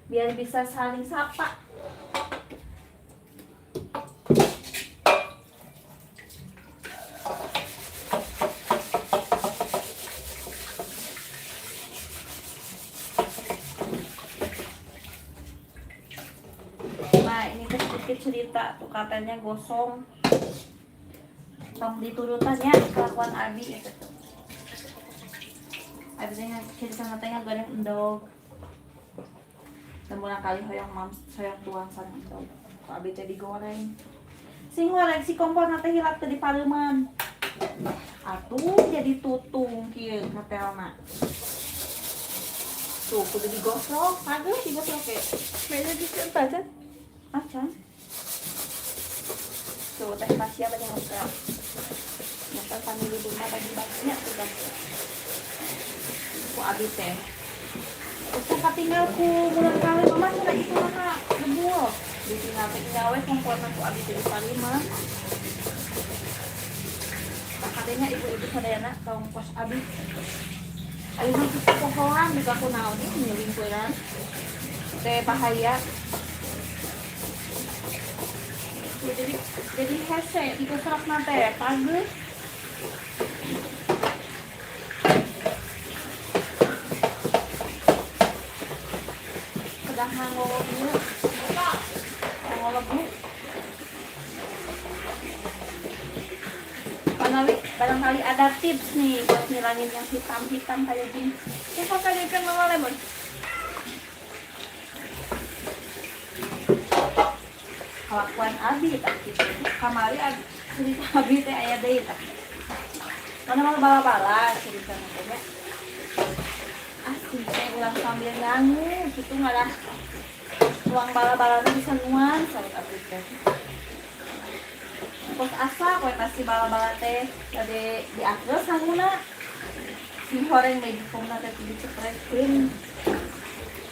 Biar bisa saling sapa. Nah, ini tuh sedikit cerita tuh katanya gosong. Tong diturutan ya kelakuan Abi itu tuh. Abi teh cerita katanya goreng endog. Temuan kali hoyong mams hoyong tuang sareng endog. Ku Abi teh digoreng. Sing goreng si kompor teh hilap teh di pareuman. Atuh jadi tutung kieu katelna. Tuh kudu digosok, kagak digosok ke. Beda di aja. Acan. Tuh teh Tasya banyak ngobrol. Nonton family rumah bagi-baginya tuh kan. Ku abi teh. Terus katinggal ku bulan kali mama cenah itu mah ngebul. Ditinggal teh gawe komporna ku abi teh di parima. Tah katanya ibu-ibu sadayana tong kos abi. Abi mah kitu pohoan juga ku naon ieu nyelingkuran. Teh bahaya. Tuh, jadi hese digosok teh pageus. Sedang nganggo lebu. Barangkali ada tips nih buat ngilangin yang hitam-hitam kayak gini. Ini pakai ikan mama lemon. Kelakuan Abi tak gitu. Kamari Abi cerita Abi teh aya deui tak. Mana mau bala-bala cerita nantinya. Asli teh ulang sambil ngangu gitu ngalah tuang bala-balana bisa nuan saut Abi teh. Pos asa kowe pasti bala-bala teh tadi diakeul sanguna. Si horeng magicomna teh dicepretkeun.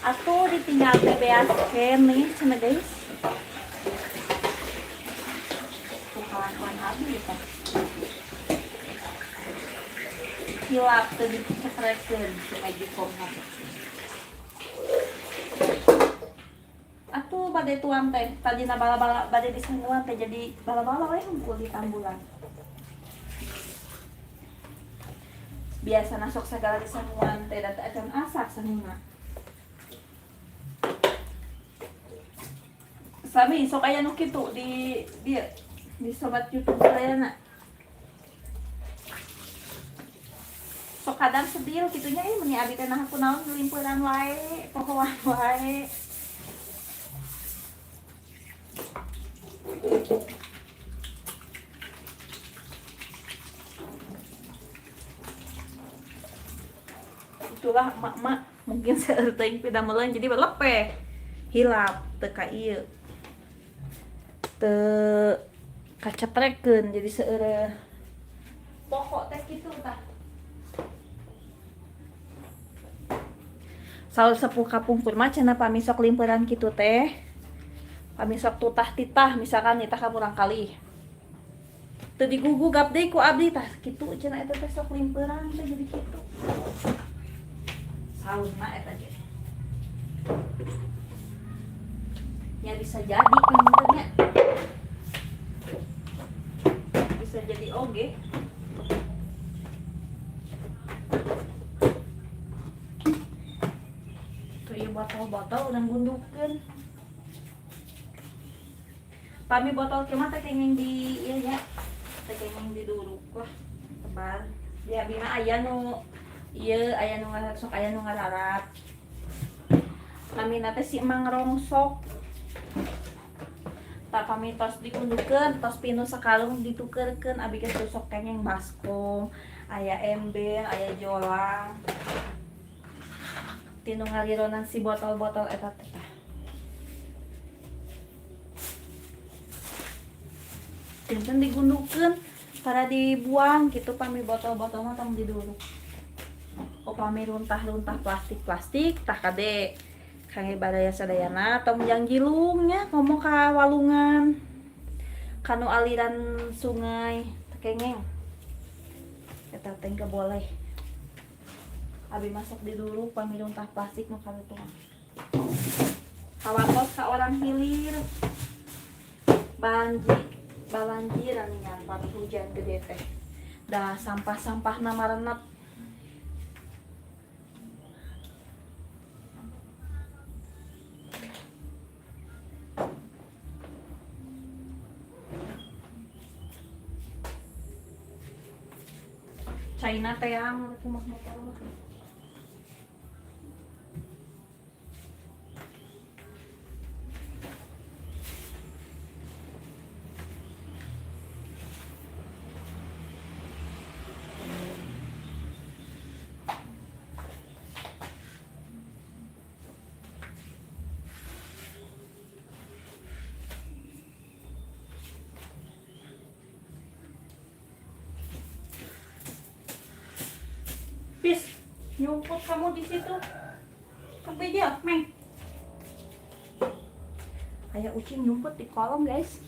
Atuh ditinggal teh beas keneh cenah guys. Kelakuan Abi ya hilap tuh dicepretkeun si magicom atuh bade tuang teh tadina bala-bala bade disanguan teh jadi bala-bala we hungkul di tambulan biasa sok sagala disanguan teh da teu acan asak sanguna sami sok aya nu kitu di dieu di sobat YouTube saya nak sok kadang sedih gitunya meni abi teh nah aku naon ngelimpuran wae pohoan wae itulah emak-emak mungkin seueur teuing pidamelan jadi belepe hilap teu ka ieu teu kacepretkeun jadi seueur pokok teh kitu tah. Saur sepuh kapungkur mah cenah pami sok limperan kitu teh. Pami sok tutah titah misalkan nitah ka murangkalih. Teu digugugap deui ku abdi tah kitu cenah eta teh sok limperan teh jadi kitu. Saurna eta ge. Ya bisa jadi pangintennya. Bisa jadi oge. Tuh ieu botol-botol urang gundukeun. Pami botol kieu mah teh kenging di ieu nya. Teh kenging diduruk lah tebal. Di abi mah aya nu ieu aya nu ngarasok aya nu ngararat. Namina teh si Emang Rongsok. Tak pami tos digundukeun, tos pinu sakalung ditukerkeun abi geus sok kenging baskom, aya ember, aya jolang. Ti nu ngalironan si botol-botol eta teh tah. Janten digundukeun para dibuang gitu, pami botol-botol mah tong diduruk. Upami runtah-runtah plastik-plastik tah kade kangge baraya sadayana, tong jangjilung nya, komo ka walungan, kanu aliran sungai teu kengeng. Eta teh teu boleh. Abi masuk diduruk pami runtah plastik nu kitu mah. Kawatos ka orang hilir. Banjir, balanjiran nya pami hujan gede teh. Dah sampah-sampahna marenep. China teh yang rumah motor mah. Pis, nyumput kamu di situ. Sampai dia, Meng. Kayak ucing nyumput di kolong, guys.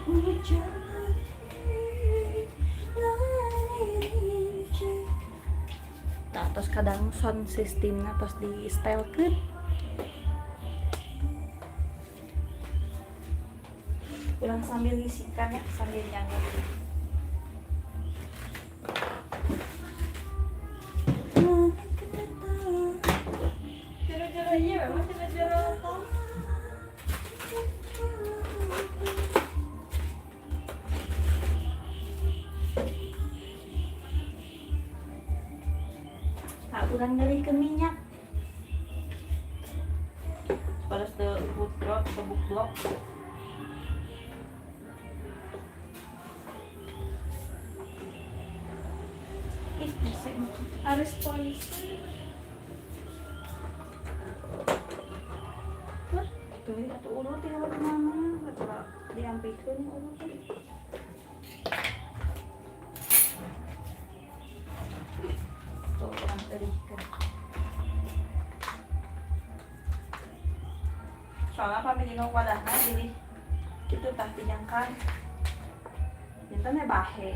Hujan. Nah, terus kadang sound systemnya tos di setelkeun. Ulang sambil ngisikan ya, sambil nyanyi. Jero-jero iya memang jero-jero tong. Tak kurang dari ke minyak. Terus the blok, tebuk blok. Ih, pesek. Harus polisi. Wah, tuh atuh urut ya mana? Atuh diampikeun urut. Tuh urang terihkeun. Soalnya pami dina wadahna jadi kitu tah dijangkar. Janten we bahe.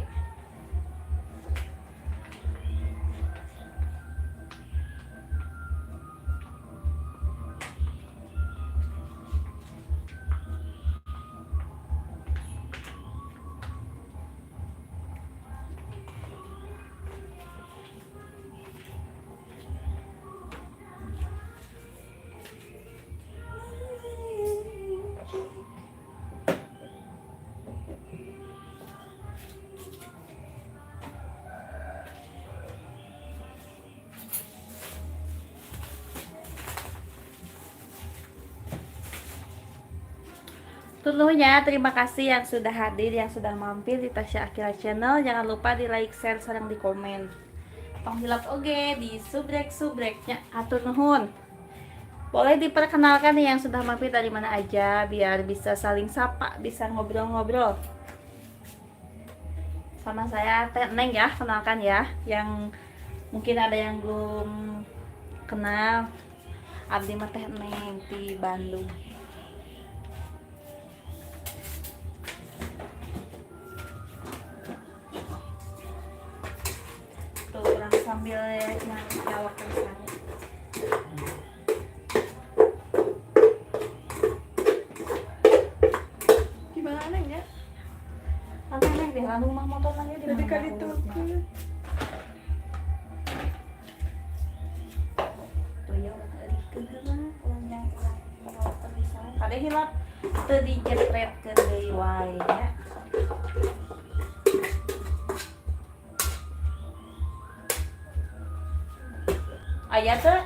Tentunya terima kasih yang sudah hadir, yang sudah mampir di Tasya Aqilla Channel. Jangan lupa di like, share, sareng di komen. Tong hilap oge di subrek subreknya, atur nuhun. Boleh diperkenalkan nih yang sudah mampir dari mana aja, biar bisa saling sapa, bisa ngobrol-ngobrol. Sama saya Teh Neng ya, kenalkan ya. Yang mungkin ada yang belum kenal, abdi mah Teh Neng di Bandung. Tuh orang sambil nyalakan sangu. Gimana, Neng, ya? Santai, Neng. Hilang rumah motor nanya di Jadi mana kali urutna. itu. Tuh ya urang eurikeun heula, urang jang urang urang pisan. Kade hilap teu dijetretkeun deui wae nya. Aya teu?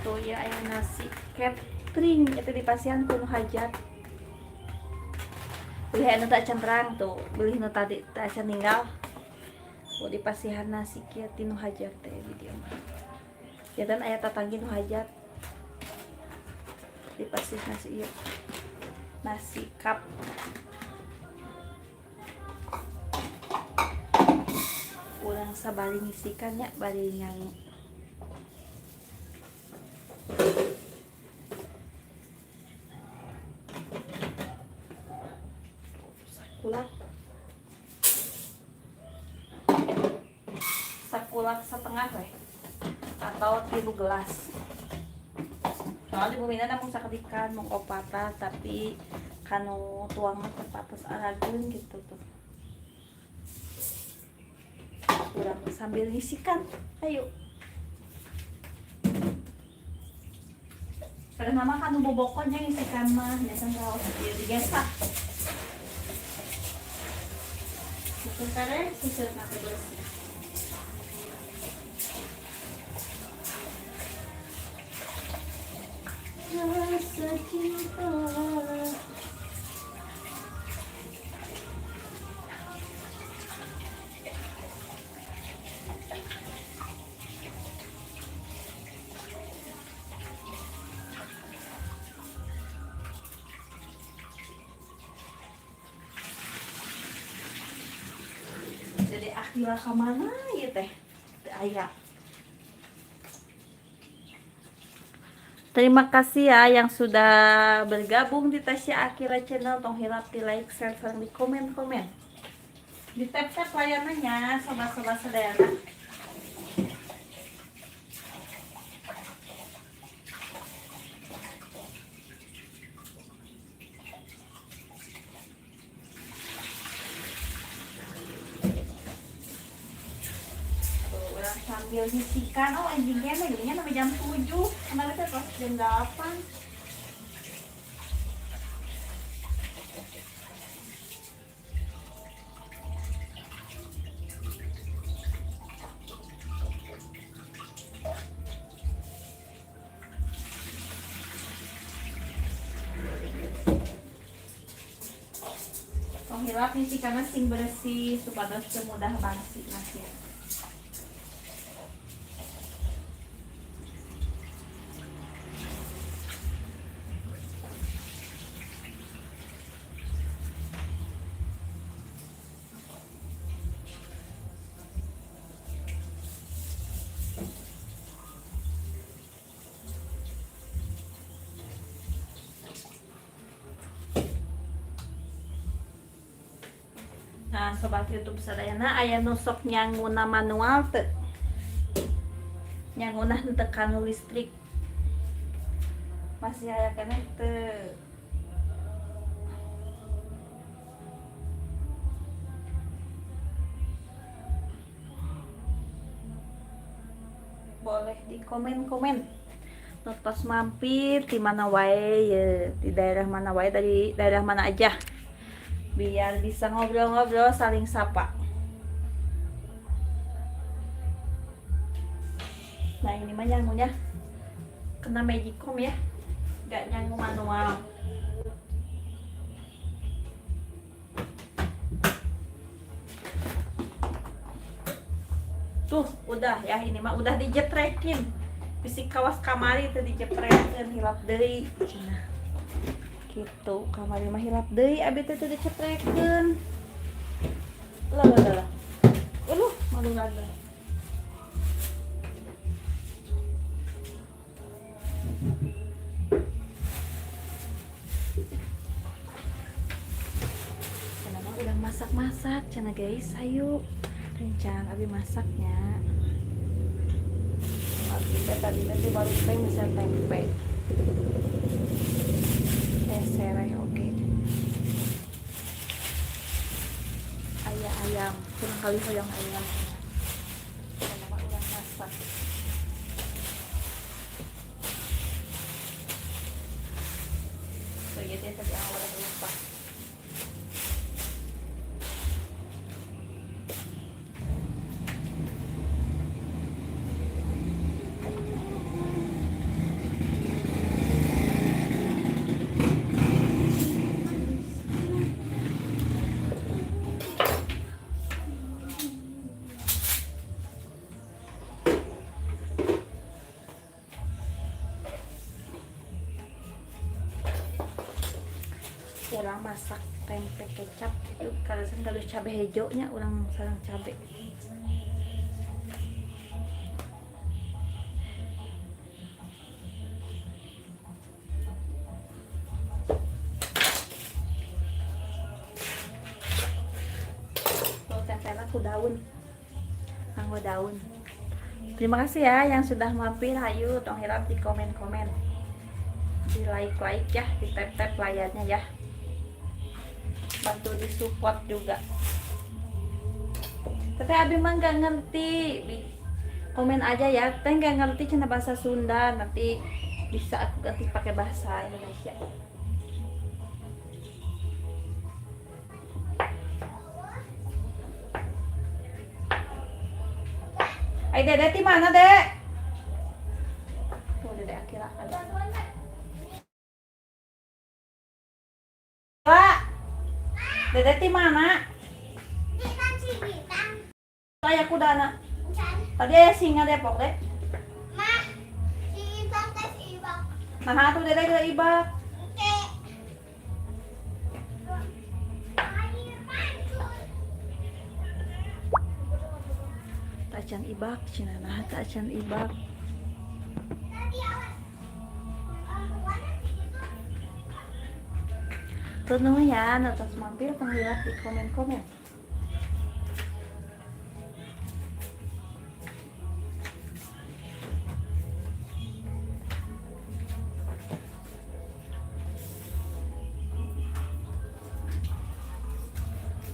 Tuh ya aya nasi catering itu di pasian ku nu hajat. Beli anu tak acan terang tuh, beli nu tadi tak acan ninggal. Tuh di pasihan nasi kieu ti nu hajat teh di dieu mah. Jantan aya tatanggi nu hajat. Di pasih nasi ieu. Nasi cup. Urang sabari ngisikan nya bari nyanyi. Sakulak. Sakulak setengah weh atau 3 gelas. Soalnya di bumina namun sakedikan mung opata tapi kanu tuang mah terpatos arageun gitu tuh. Urang sambil ngisikan, ayo. Karena mah kanu bobokonnya ngisikan mah biasa raos ieu digesak. Sebentar susun aku bersih. Rasa cinta. Jadi Akila kemana ya teh? Teu aya. Terima kasih ya yang sudah bergabung di Tasya Aqilla Channel. Tong hilap di like, share, sareng di komen-komen. Di tap-tap layanannya sobat-sobat sadayana. Tuh, urang sambil ngisikan. Oh, anjingnya mah jadinya sampai jam 7. Kemarin teh pas jam 8. Tong hilap ngisikanna sing bersih supados teu mudah basi nasi. Nah, sobat YouTube sadayana aya nu sok nyanguna manual teu? Nyanguna henteu kanu listrik. Masih aya keneh teu? Boleh di komen-komen. Nu tos mampir di mana wae ye, di daerah mana wae, dari daerah mana aja. Biar bisa ngobrol-ngobrol saling sapa. Nah, ini mah nyangunya kena magicom ya, nggak nyangu manual. Tuh, udah ya, ini mah udah dijetrekin. Bisi kawas kamari teu dijetrekeun hilap deui. Cenah. Gitu, kamari mah hilap deui abi teh teu dicetrekeun. Lah lah lah. Uluh, malu lagi. Cenah mah udah masak-masak, cenah guys, ayo. Rencang abi masaknya. Abi teh tadi teh baru teh bisa tempe. Teh sereh oge. Aya ayam, kurang kali hoyong ayam. Sama urang masak. So, iya tadi awal lupa. Urang masak tempe kecap itu kaleresan gaduh cabe hejo nya, urang sareng cabe. Tuh tempena ku daun. Nganggo daun. Terima kasih ya yang sudah mampir. Hayu tong hilap di komen-komen. Di like-like ya, di tap-tap layarnya ya. Bantu di support juga. Tapi abi mah nggak ngerti. Komen aja ya. Teh nggak ngerti cenah bahasa Sunda, nanti bisa aku ganti pakai bahasa Indonesia. Ay, Dede di mana, Dek? Tuh, Dede Akira ada. Pak, Dede di mana? Aya kudana. Tadi aya singa Depok, Dek. Nah, tuh Dede ke ibak. Tacan ibak, cenah nah tacan ibak. Tuh ya, atas mampir penglihat di komen-komen.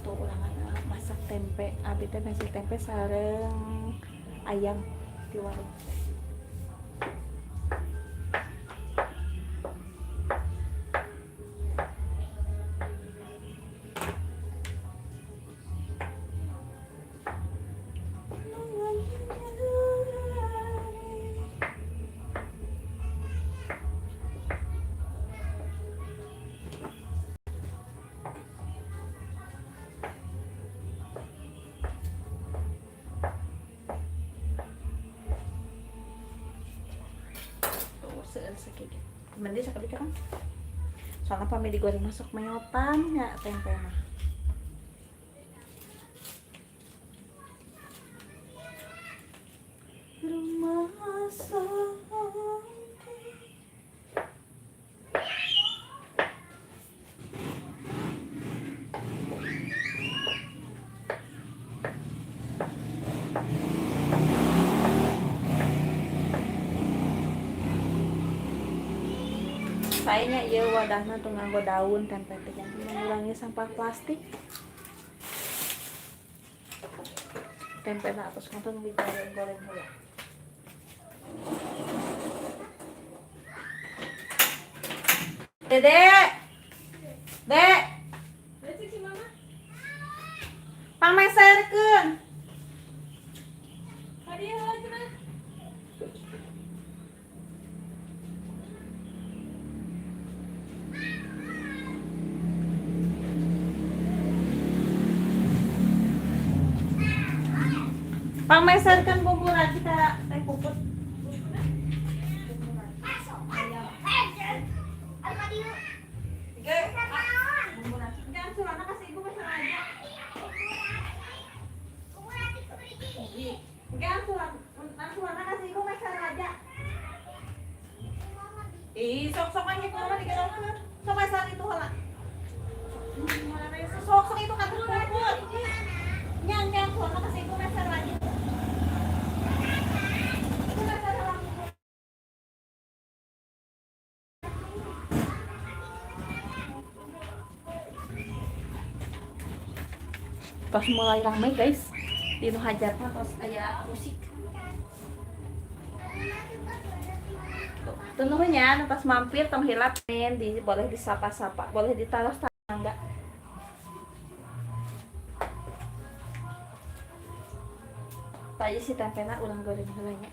Tuh ulangan masak tempe, abi teh masak tempe sareng ayam di warung. Tuh, seueur sakitu. Mending sakali kan. Soalnya pami digoreng masuk meotan ya tempe mah. Rumah sakit. Sayangnya iya wadahna tuh nganggo daun tempe teh yang mengurangi sampah plastik. Tempe na atos nonton digoreng-goreng heula. Dede. Dek. Pangmeserkeun. Pangmeserkeun bumbu lagi ka teh puput. Bumbu racik. Jangan surana kasih ibu meser aja. Jangan surana kasih ibu meser aja. Ih, sok-sok aja kalau mah digerokeun. Sok meser itu heula. Sok-sok itu kan puput. Nyang nyang surana kasih ibu meser lagi. Tos mulai ramai, guys. Di nu hajatna tos aya musik. Tuh nuhun ya, nu pas mampir tong hilap di boleh disapa-sapa, boleh ditaruh tangga. Tadi si tempena ulang goreng heula nya.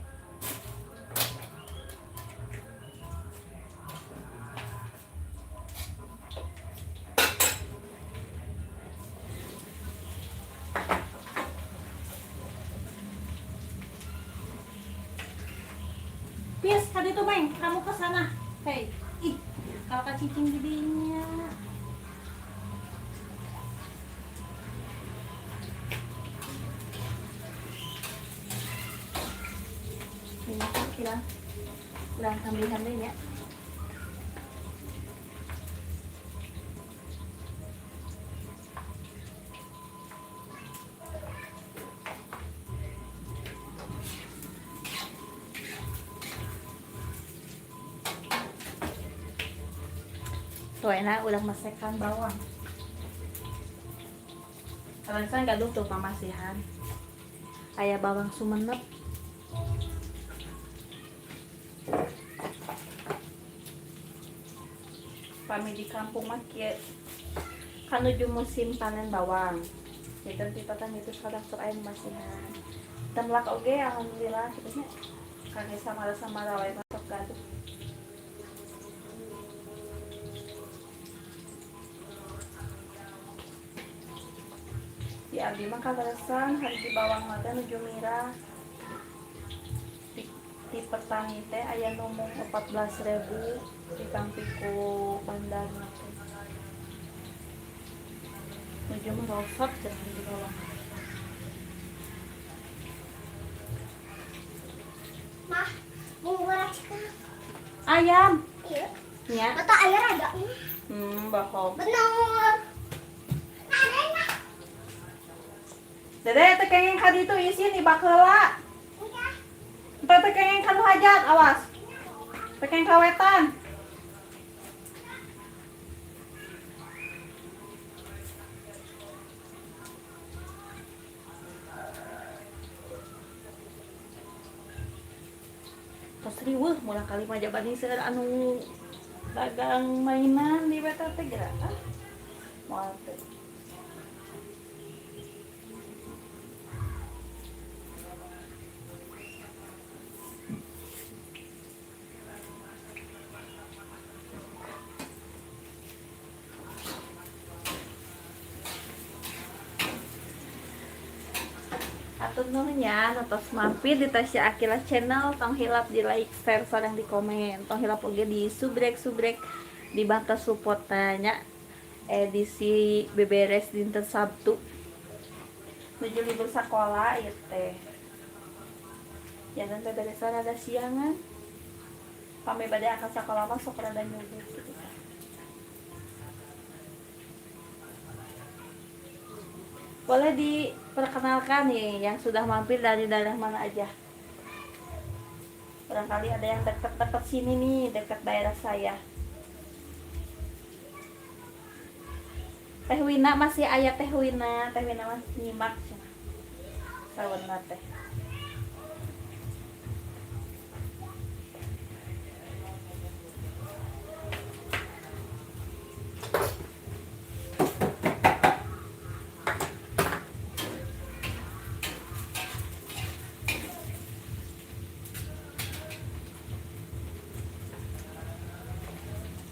Pis, tadi tuh Meng, kamu ke sana. Hei, ih, kalau kacicing didinya. Minyak kira kurang tambahan deh ya. Tuh enak udah masakan bawang. Kalau gaduh tuh pamasihan. Aya bawang Sumenep. Pami di kampung mah kieu kanuju musim panen bawang. Jadi petani itu kadang sok aya masihan. Temlak oge alhamdulillah kitu nya. Kangge samara-samara wae masuk gaduh. Di abdi mah kaleresan harga bawang mah teh nuju mirah. Di petani teh aya nu mung 14.000 ditampi ku bandar teh. Nuju merosot cenah di bawang. Mah, bumbu racikan. Ayam. Iya. Nya. Atau ayam ada. Bohong. Benar. Ada enak. Dede teh kenging ka ditu isin ibak heula. Iya. Teh teh kenging ka nu hajat, awas. Teh kenging kawetan. Tos riweuh murah kali mah jabani seueur anu dagang mainan di beta teh geura ah. Moal teh. Atur nuhun ya, nu tos mampir di Tasya Aqilla Channel, tong hilap di like, share, sareng di komen. Tong hilap oge di subrek-subrek dibantu support nya edisi beberes dinten Sabtu. Nuju libur sekolah ieu teh. Jangan beberesan rada siangan. Pami bade akan sekolah mah sok rada nyubuh gitu. Boleh diperkenalkan nih yang sudah mampir dari daerah mana aja. Barangkali ada yang dekat-dekat sini nih, dekat daerah saya. Teh Wina masih aya Teh Wina, Teh Wina masih nyimak cenah. Saweuna teh.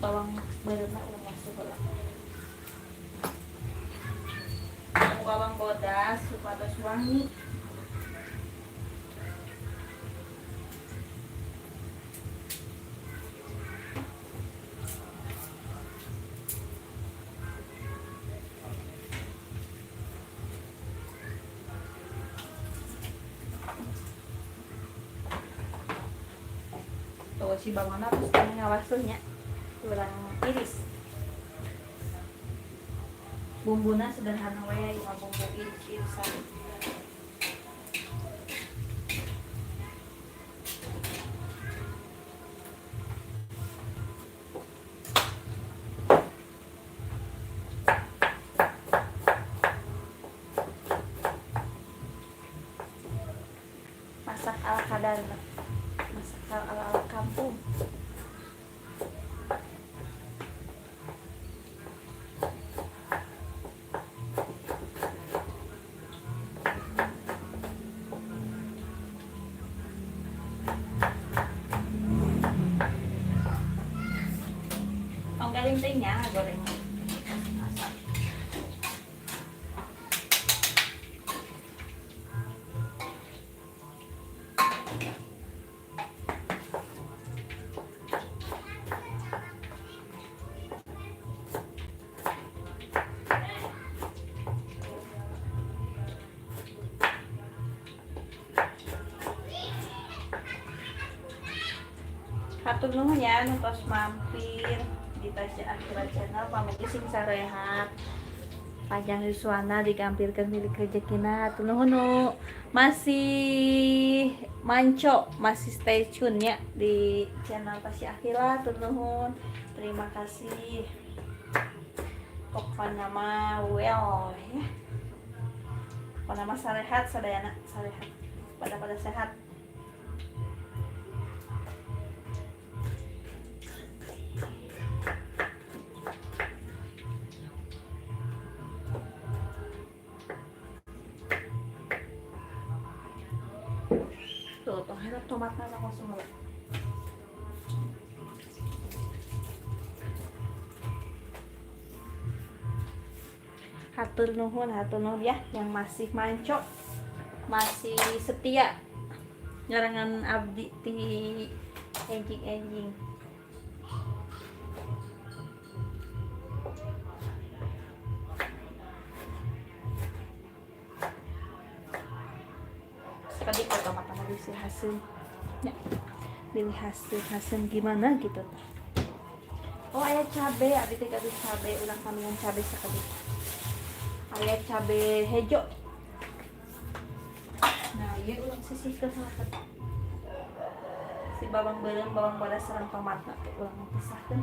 Bawang bareuna ulah masuk heula. Bawang bodas supados wangi. Tuh si bawangna terus ngawasuhnya. Kurang iris. Bumbuna sederhana we, cuma bumbu iris-irisan. Masak ala kadarna, masak ala ala kampung. Ang galing din niya, goreng. Masak. Hatur nuhun ya nu tos mampir di Tasya Akira Channel, pamugi sing sarehat, panjang yuswana, digampilkeun milik rezekina. Hatur nuhun nu masih manco, masih stay tune ya di channel Tasya Akira. Hatur nuhun, terima kasih. Pokoknya mah well ya, pokoknya mah sarehat sadayana, sarehat pada pada sehat. Tuh, tuh, hirap tomatnya aku semua. Hatur nuhun ya yang masih manco, masih setia nyarengan abdi di enjing-enjing. Tadi kok tomat sama bisi hasil ya, pilih hasil hasil gimana gitu. Oh, aya cabe, abdi teh gaduh cabe, urang kamian cabe sakedik. Aya cabe hejo. Nah, ieu urang sisihkeun sakedik. Si bawang beureum, bawang bodas sareng tomatna teh urang pisahkeun.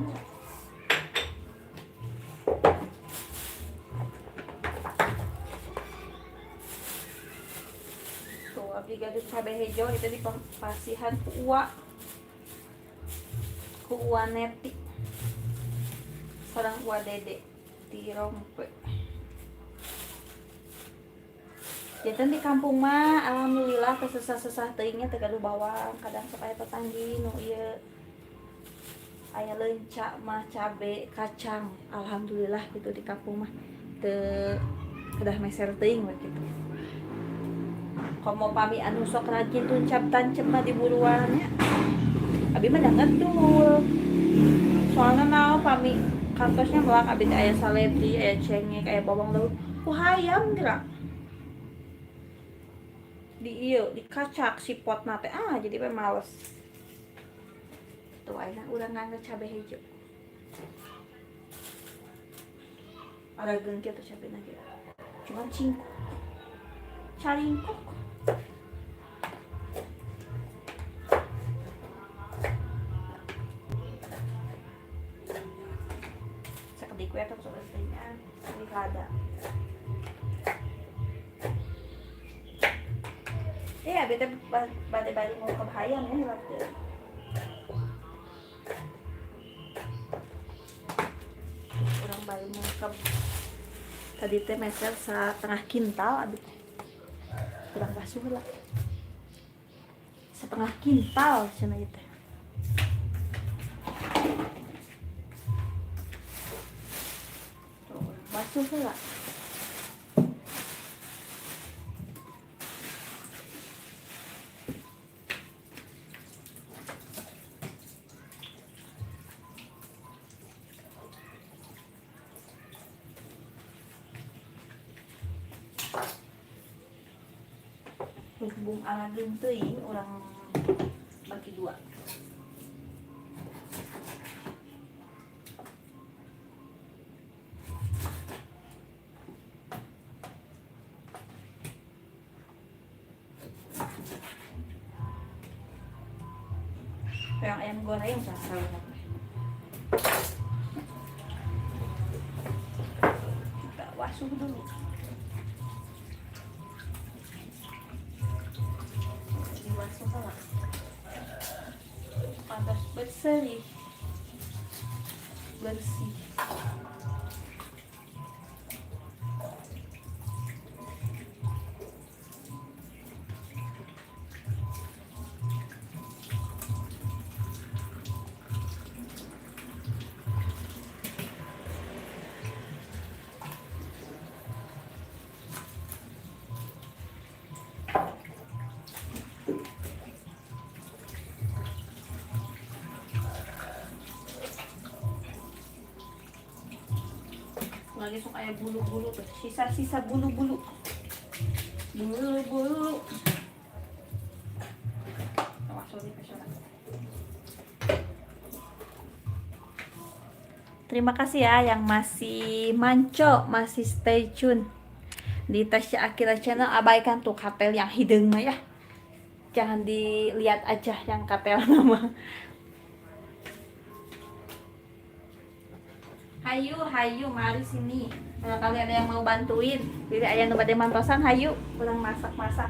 Tuh, abdi gaduh cabe hejo itu di pasihan ku uwa. Ku uwa neti. Sareng uwa dede di rompe. Janten di kampung mah alhamdulillah kesusah-susah teuingnya teu gaduh bawang, kadang sok aya tetanggi nu ieu aya leunca mah cabe, kacang, alhamdulillah gitu di kampung mah teu kedah meser teuing we kitu. Komo pami anu sok rajin tuncap tancep mah di buruan nya. Abi mah da ngedul. Soalna naon pami kantosnya melak abi teh aya saledi, aya cengek, aya bawang daun, ku hayam geura. Di ieu dikacak si potna teh, jadi we males. Tuh ayeuna urang nganggo cabe hejo. Arageun kieu teh cabena ge. Cuman cingkuk. Caringkuk. Sakedik we atuh sok teh nya, sakedik lada. Iya, bete bade-bade mau ke hayam ya hilap teh. Urang bari ngungkep. Tadi teh meser setengah kintal abi teh. Kurang basuh lah. Setengah kintal cenah ieu teh. Tuh, urang basuh heula. Berhubung alageun teuing urang bagi dua. Yang ayam goreng sasaran. Kita basuh dulu. Salah. Pantas bersih. Bersih. Lagi sok aya bulu-bulu tuh, sisa-sisa bulu-bulu. Bulu-bulu. Awas, sorry, pesola. Terima kasih ya yang masih manco, masih stay tune di Tasya Aqilla Channel. Abaikan tuh katel yang hideung mah ya. Jangan dilihat aja yang katel nama. Hayu, hayu, mari sini. Kalau kalian ada yang mau bantuin, jadi aya nu bade mantosan, hayu, kurang masak-masak.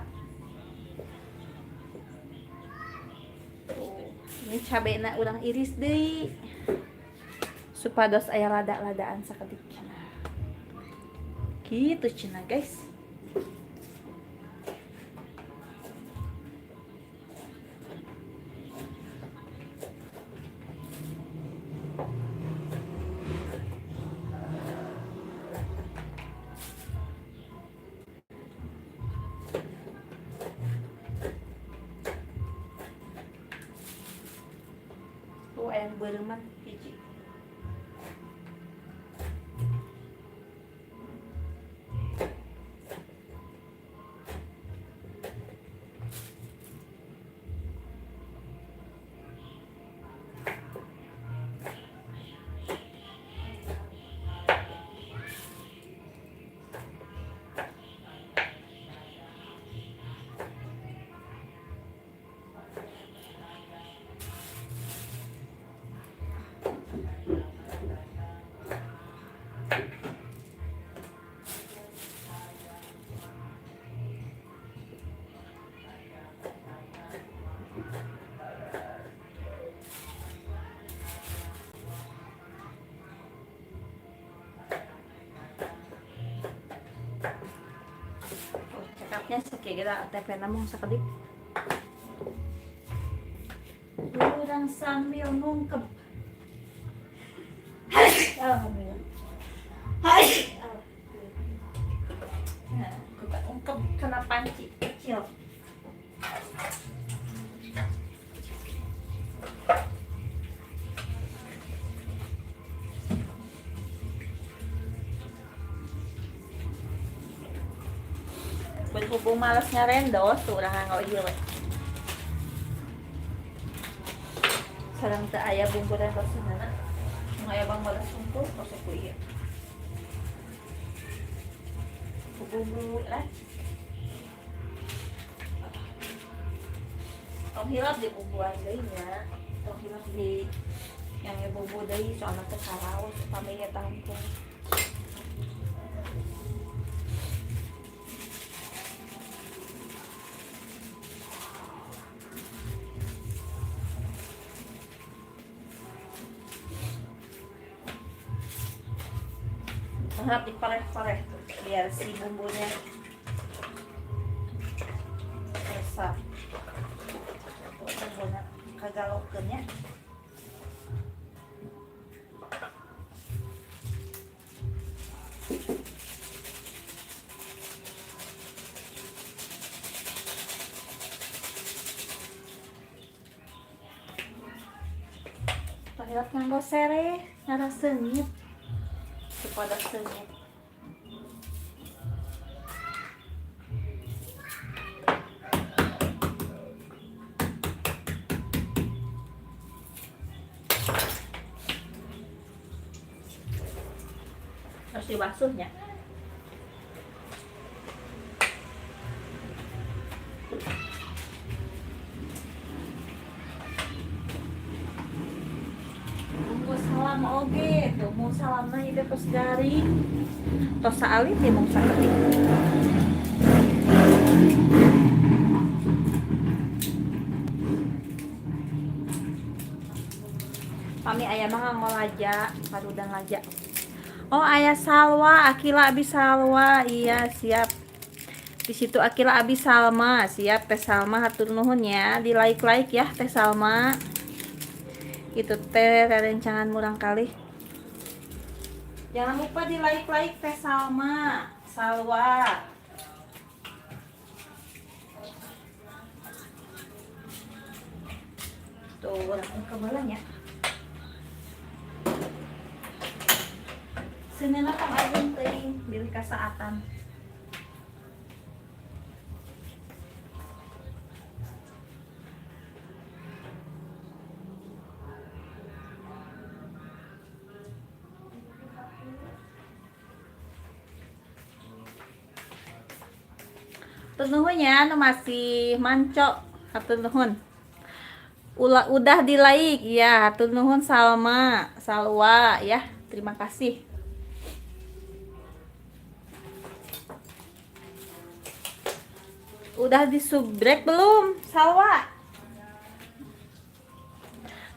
Tuh, ini cabena urang iris deui. Supados aya lada-ladaan sakedik cenah. Gitu cenah, guys. Tuh ayam beureman hiji. Cekapnya sekira TP namung sakedik. Urang sambil ngungkep. Alhamdulillah. Nah, kita ungkep kena panci kecil. Berhubung males ngarendos, tuh urang nganggo ieu we. Sareng teu aya bumbu rendosanana. Mun aya bang balas sungkul tos ku ieu. Ku bumbu lah. Tong hilap di bumbuan deui nya. Tong hilap di yang bumbu deui soalna teh karaos upami ieu tampung. Harap dipareh-pareh tuh biar si bumbunya resap. Tuh bumbunya kagalokeun nya. Toilet nganggo sereh ngarah seungit. Supados seungit. Harus dibasuhnya. Bumbu salam oge, tuh mau salamna ieu teh tos garing. Tos saalit ya mung saketik. Pami aya mah nganggo laja, parudan laja. Oh, ayah Salwa, Akila Abi Salwa. Iya, siap. Di situ Akila Abi Salma. Siap Teh Salma, hatur nuhun ya. Di like-like ya Teh Salma. Itu teh rerencangan murang kali. Jangan lupa di like-like Teh Salma, Salwa. Tuh, urang kebelan ya. Seuneuhna tong ageung teuing bilih kasaatan. Hatur nuhun ya, nu masih manco. Hatur nuhun. Ula, udah di like ya, hatur nuhun Salma, Salwa ya. Terima kasih. Udah di subrek belum, Salwa?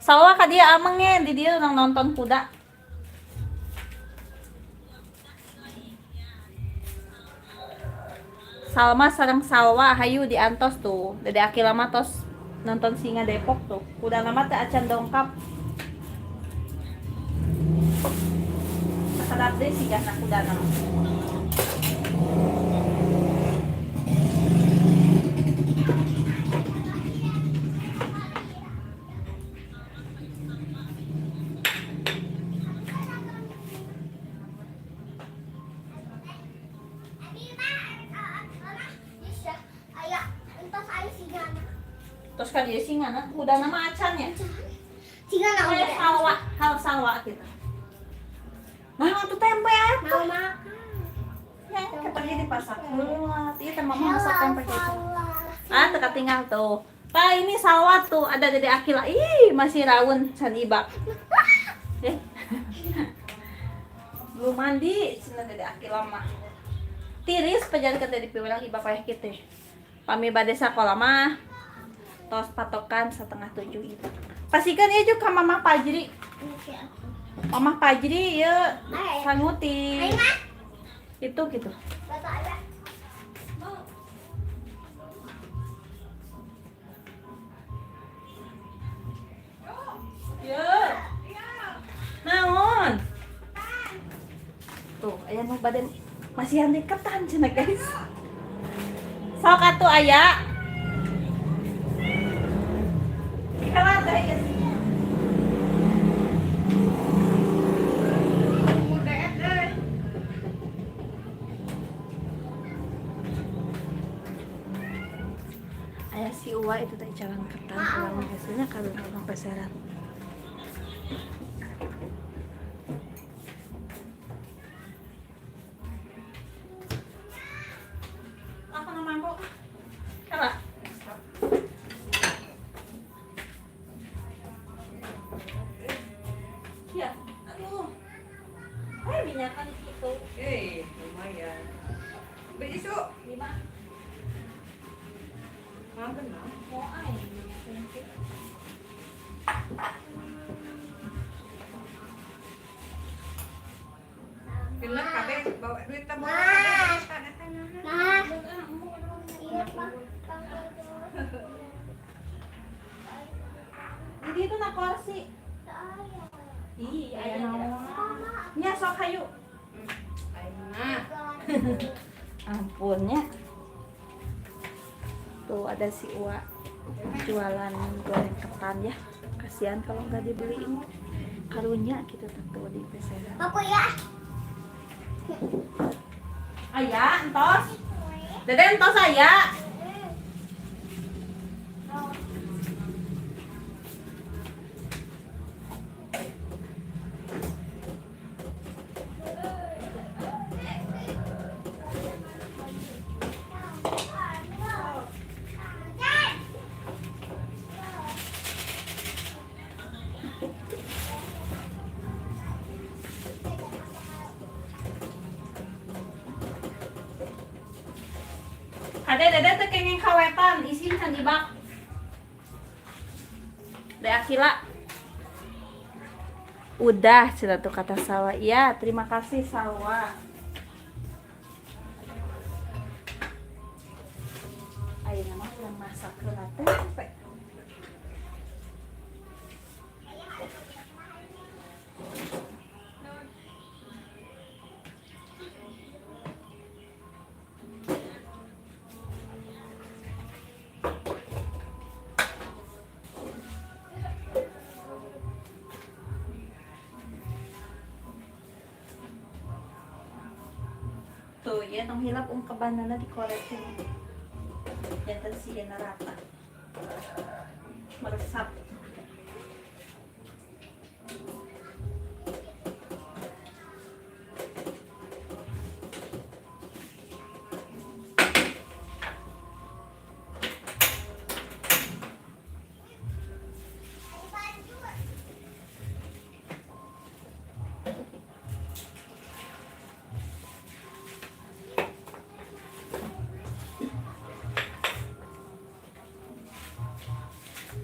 Salwa ka dia amengnya di dia orang nonton kuda. Salma sareng Salwa hayu diantos tuh. Dede Akila mah tos nonton Singa Depok tuh. Kuda nama teh acan dongkap. Sakedap deui sigana kuda nama. Terus kan dia singa, kuda nama acan ya? Singa na Kayak salwa, hal salwa gitu. Nah, tuh tempe atuh. Mau makan. Ya, pergi di pasar. Iya, teh mama masak tempe gitu. Ah, teka tinggal tuh. Pak, ini salwa tuh ada Dede Akila. Ih, masih raun can ibak. Eh. Belum mandi, cenah Dede Akila mah. Tiris pajarkeun teh di piwirang ibak wayah kitu. Pami bade sakola mah tos patokan 6:30 itu. Pastikan ya juga Mama Pajri. Mama Pajri ya sanguti. Itu gitu. Ya. Naon? Tuh, aya nu bade masihan deketan cenah guys. Sok atuh aya. Kalah teh guys. Aya si Uwa itu teh jalan ketan pulang hasilnya kalau orang peseran. Apa nama kok? Kalah. Ya, aduh. Ay, minyakan itu. Eh, lumayan. Beli isu. 5. Makan lah. Mau ay, minyakan itu. Bilang kabeh bawa duit tambah. Nah. Iya, Pak. Jadi itu nak kursi. Iya, aya naon. Nya sok hayu. Nah, Ampunnya. Tuh ada si Uwa jualan goreng ketan ya. Kasihan kalau nggak dibeliin. Karunya gitu tentu di peseran. Aku ya. Aya, entos. Dede entos aya. Ade dede teh kenging kawetan isin can dibak. De Akila. Udah, sudah tuh kata Salwa. Iya, terima kasih Salwa. Ayeuna mah urang masak heula tempe. Tuh ya, tong hilap ungkebanana dikorekin. Janten sieuna rata. Meresap.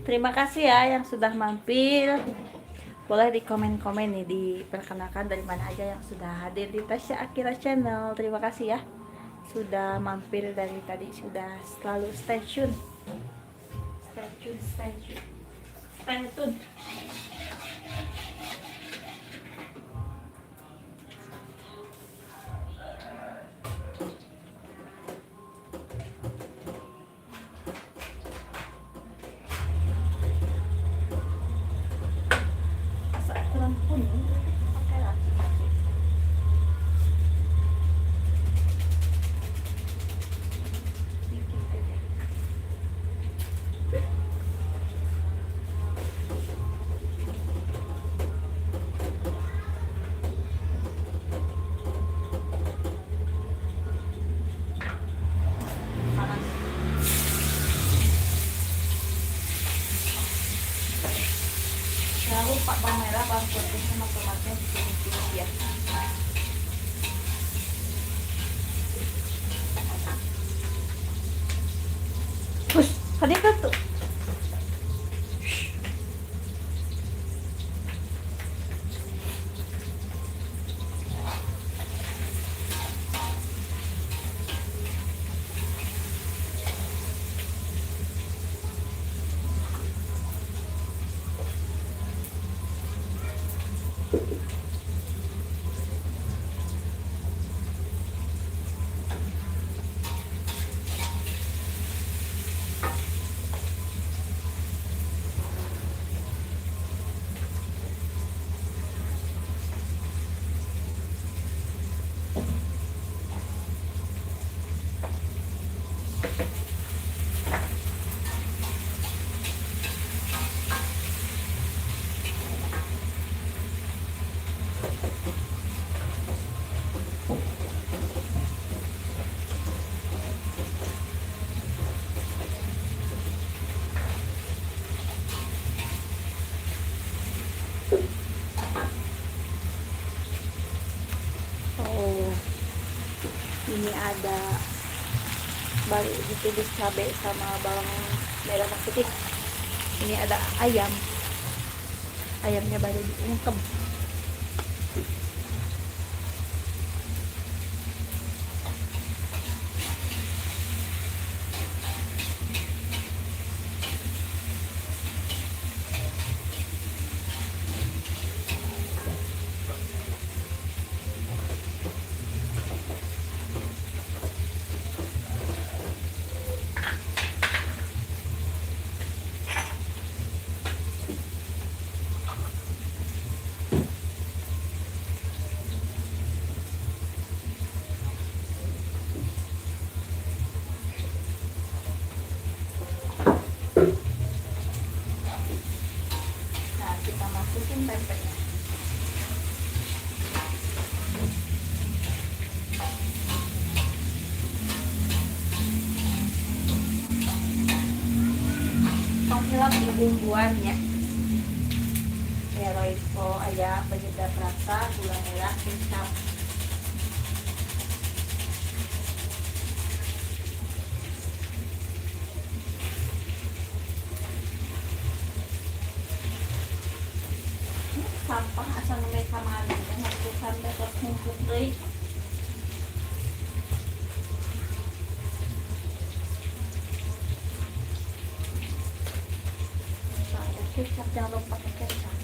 Terima kasih ya yang sudah mampir. Boleh di komen-komen nih, diperkenalkan dari mana aja yang sudah hadir di Tasya Aqilla Channel. Terima kasih ya sudah mampir dari tadi, sudah selalu stay tune. Stay tune, stay tune. Stay tune. Asa kurang kuning, pakai lagi. Dikit aja. Panas. Jangan lupa bawang merah, bawang putih sama tomatnya ditumis-tumis ya. Push, tadi tuh. Oh, ini ada baru ditumis cabai sama bawang merah sama putih. Ini ada ayam, ayamnya baru diungkep. Nah, kita masukin tempenya. Tong hilap di bumbuannya. Ya, Royco aya penyedap rasa, gula merah, kecap. Sampah asa nembe kamari teh ngatusan teh tos numpuk deui. Ada kecap, jangan lupa pakai kecap.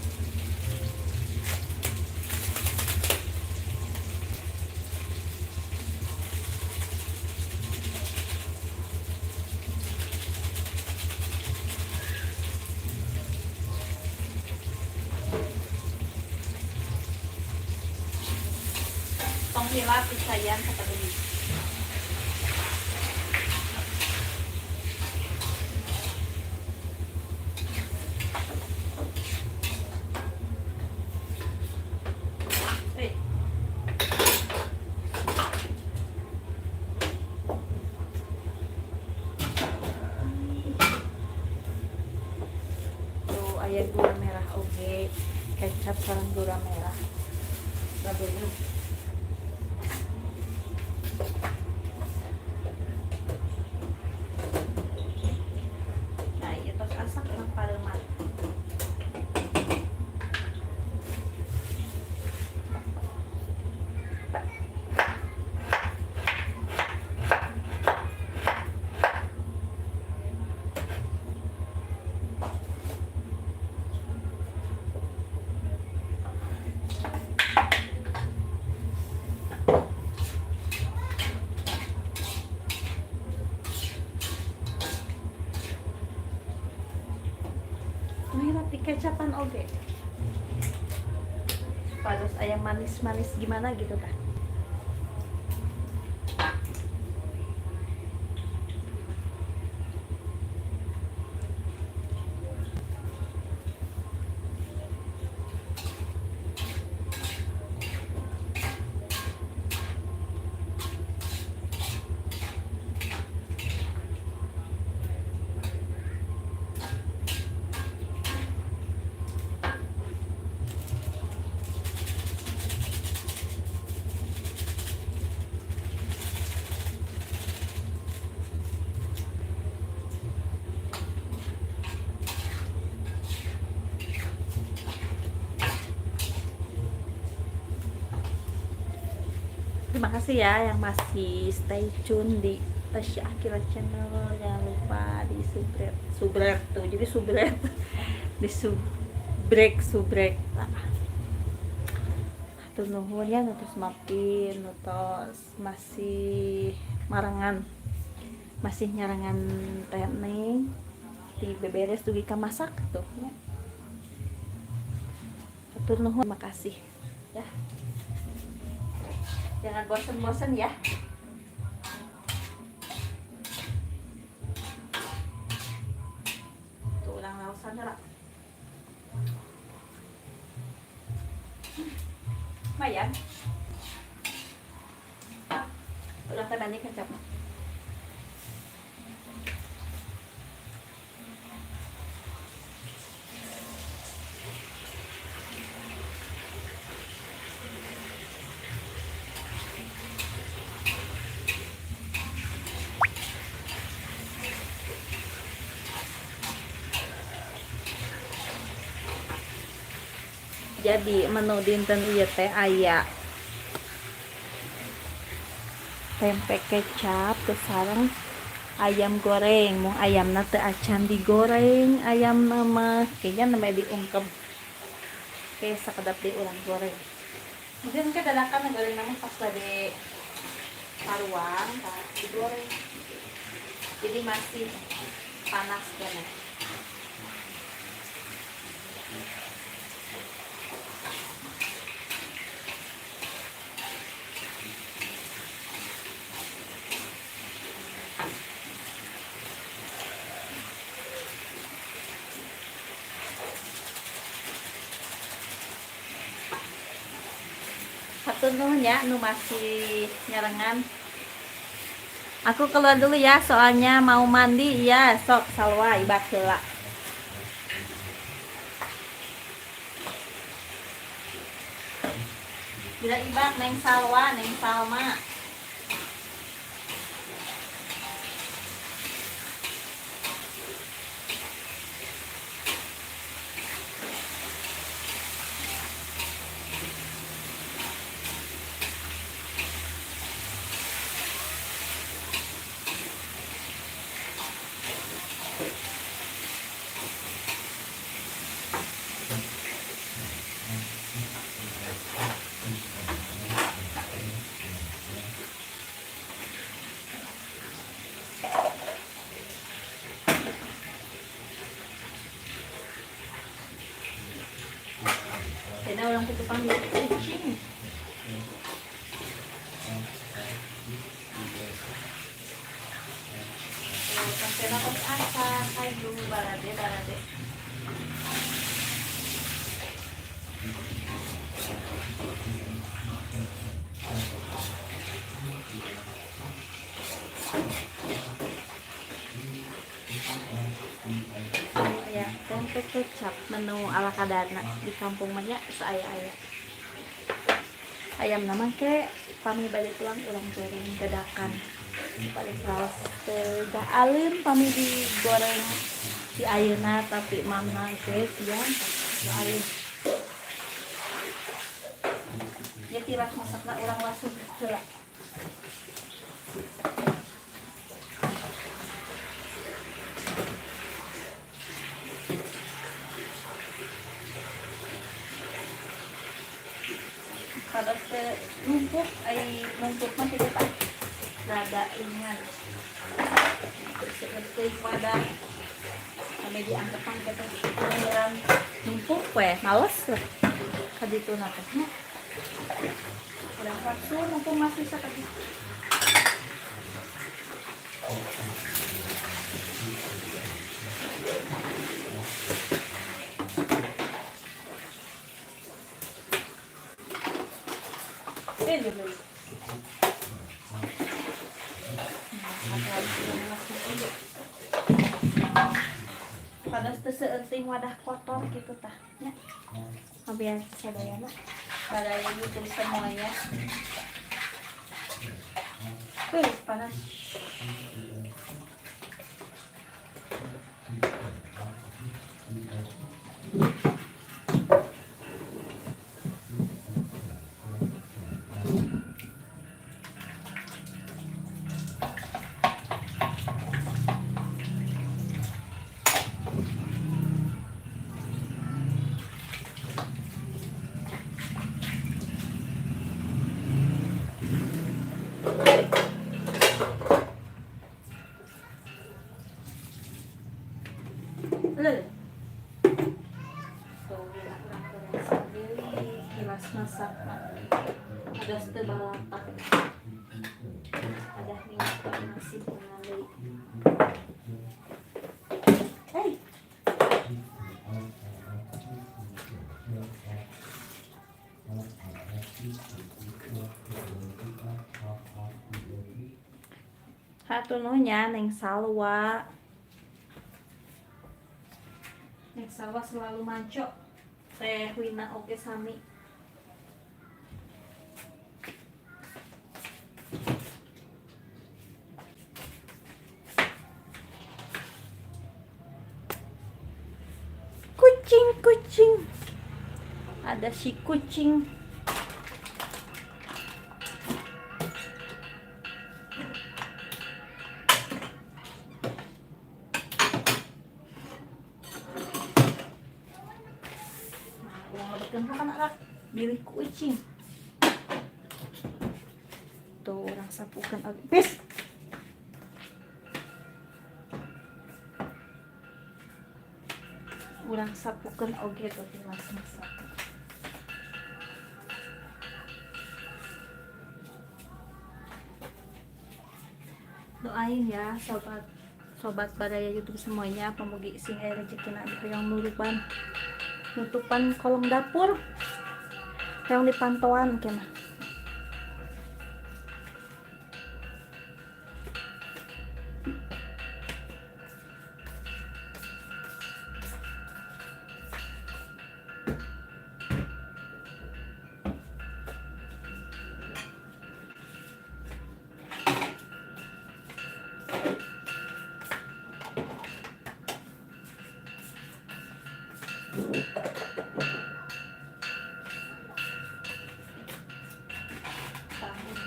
Tong hilap pisayan kata. Eh. Tuh aya gula merah oge, kecap sareng gula merah. Lagunya. Nah, ieu tos asak mah pareuman. Mahirap dikecapan oge. Supados ayam manis-manis gimana gitu kan. Terima kasih ya yang masih stay tune di Tasya Akira Channel. Jangan lupa di subscribe, subscribe tuh. Jadi subscribe, di subrek, subrek. Nah. Hatur nuhun ya nu tos mampir, nu tos masih marengan. Masih nyarengan Teh Neng di beberes dugi ka masak tuh ya. Hatur nuhun, terima kasih ya. Jangan bosen-bosen ya. Tuh ulang lausan lah. Lumayan. Udah teh banyak kecap. Jadi menu dinten ieu teh aya tempe kecap terus sareng ayam goreng. Mung ayamna teu acan digoreng, ayamna mah kayaknya namanya diungkep. Oke, sakedap deui urang goreng. Mungkin ke dadakan goreng nama pas bade paruang tah digoreng. Jadi masih panas keneh. Hatur nuhun ya nu masih nyarengan. Aku keluar dulu ya, soalnya mau mandi ya. Sok Salwa ibak heula. Bila ibak Neng Salwa, Neng Salma. Da urang teh tukang kucing. Sampai kos asa, hayu barade barade. Ya, tempe kecap menu ala kadarna di kampung mah nya saaya-aya. Ayam nama ke pami bade tuang urang goreng dadakan. Paling raos teu aleun pami digoreng di ayeuna tapi mama ge siang aleun. Ya tilas masakna urang langsung heula. Kalau numpuk, ay numpuk mah kitu tah. Rada ringan. Seperti wadah kami diangkepan ke teh aliran numpuk we, males lah. Kadituna teh nya. Urang waktu mumpung masih sakedik. Padas teu seueuting wadah kotor gitu tah nya. Biar sadayana sadaya YouTube semuanya. Wih, panas. Kilas masak ada balatak ada minyak masih pengali. Hey, hatur nuhun nya Neng Salwa. Neng Salwa selalu manco. Teh Wina oke sami. Kucing, kucing. Ada si kucing. Bilih kucing. Tuh orang sapukan habis. Urang sapukan oge tuh tilas masak. Doain ya sobat baraya YouTube semuanya, pamugi sing aya rezekina hoyong nutupan kolong dapur. Yang dipantauan kemah.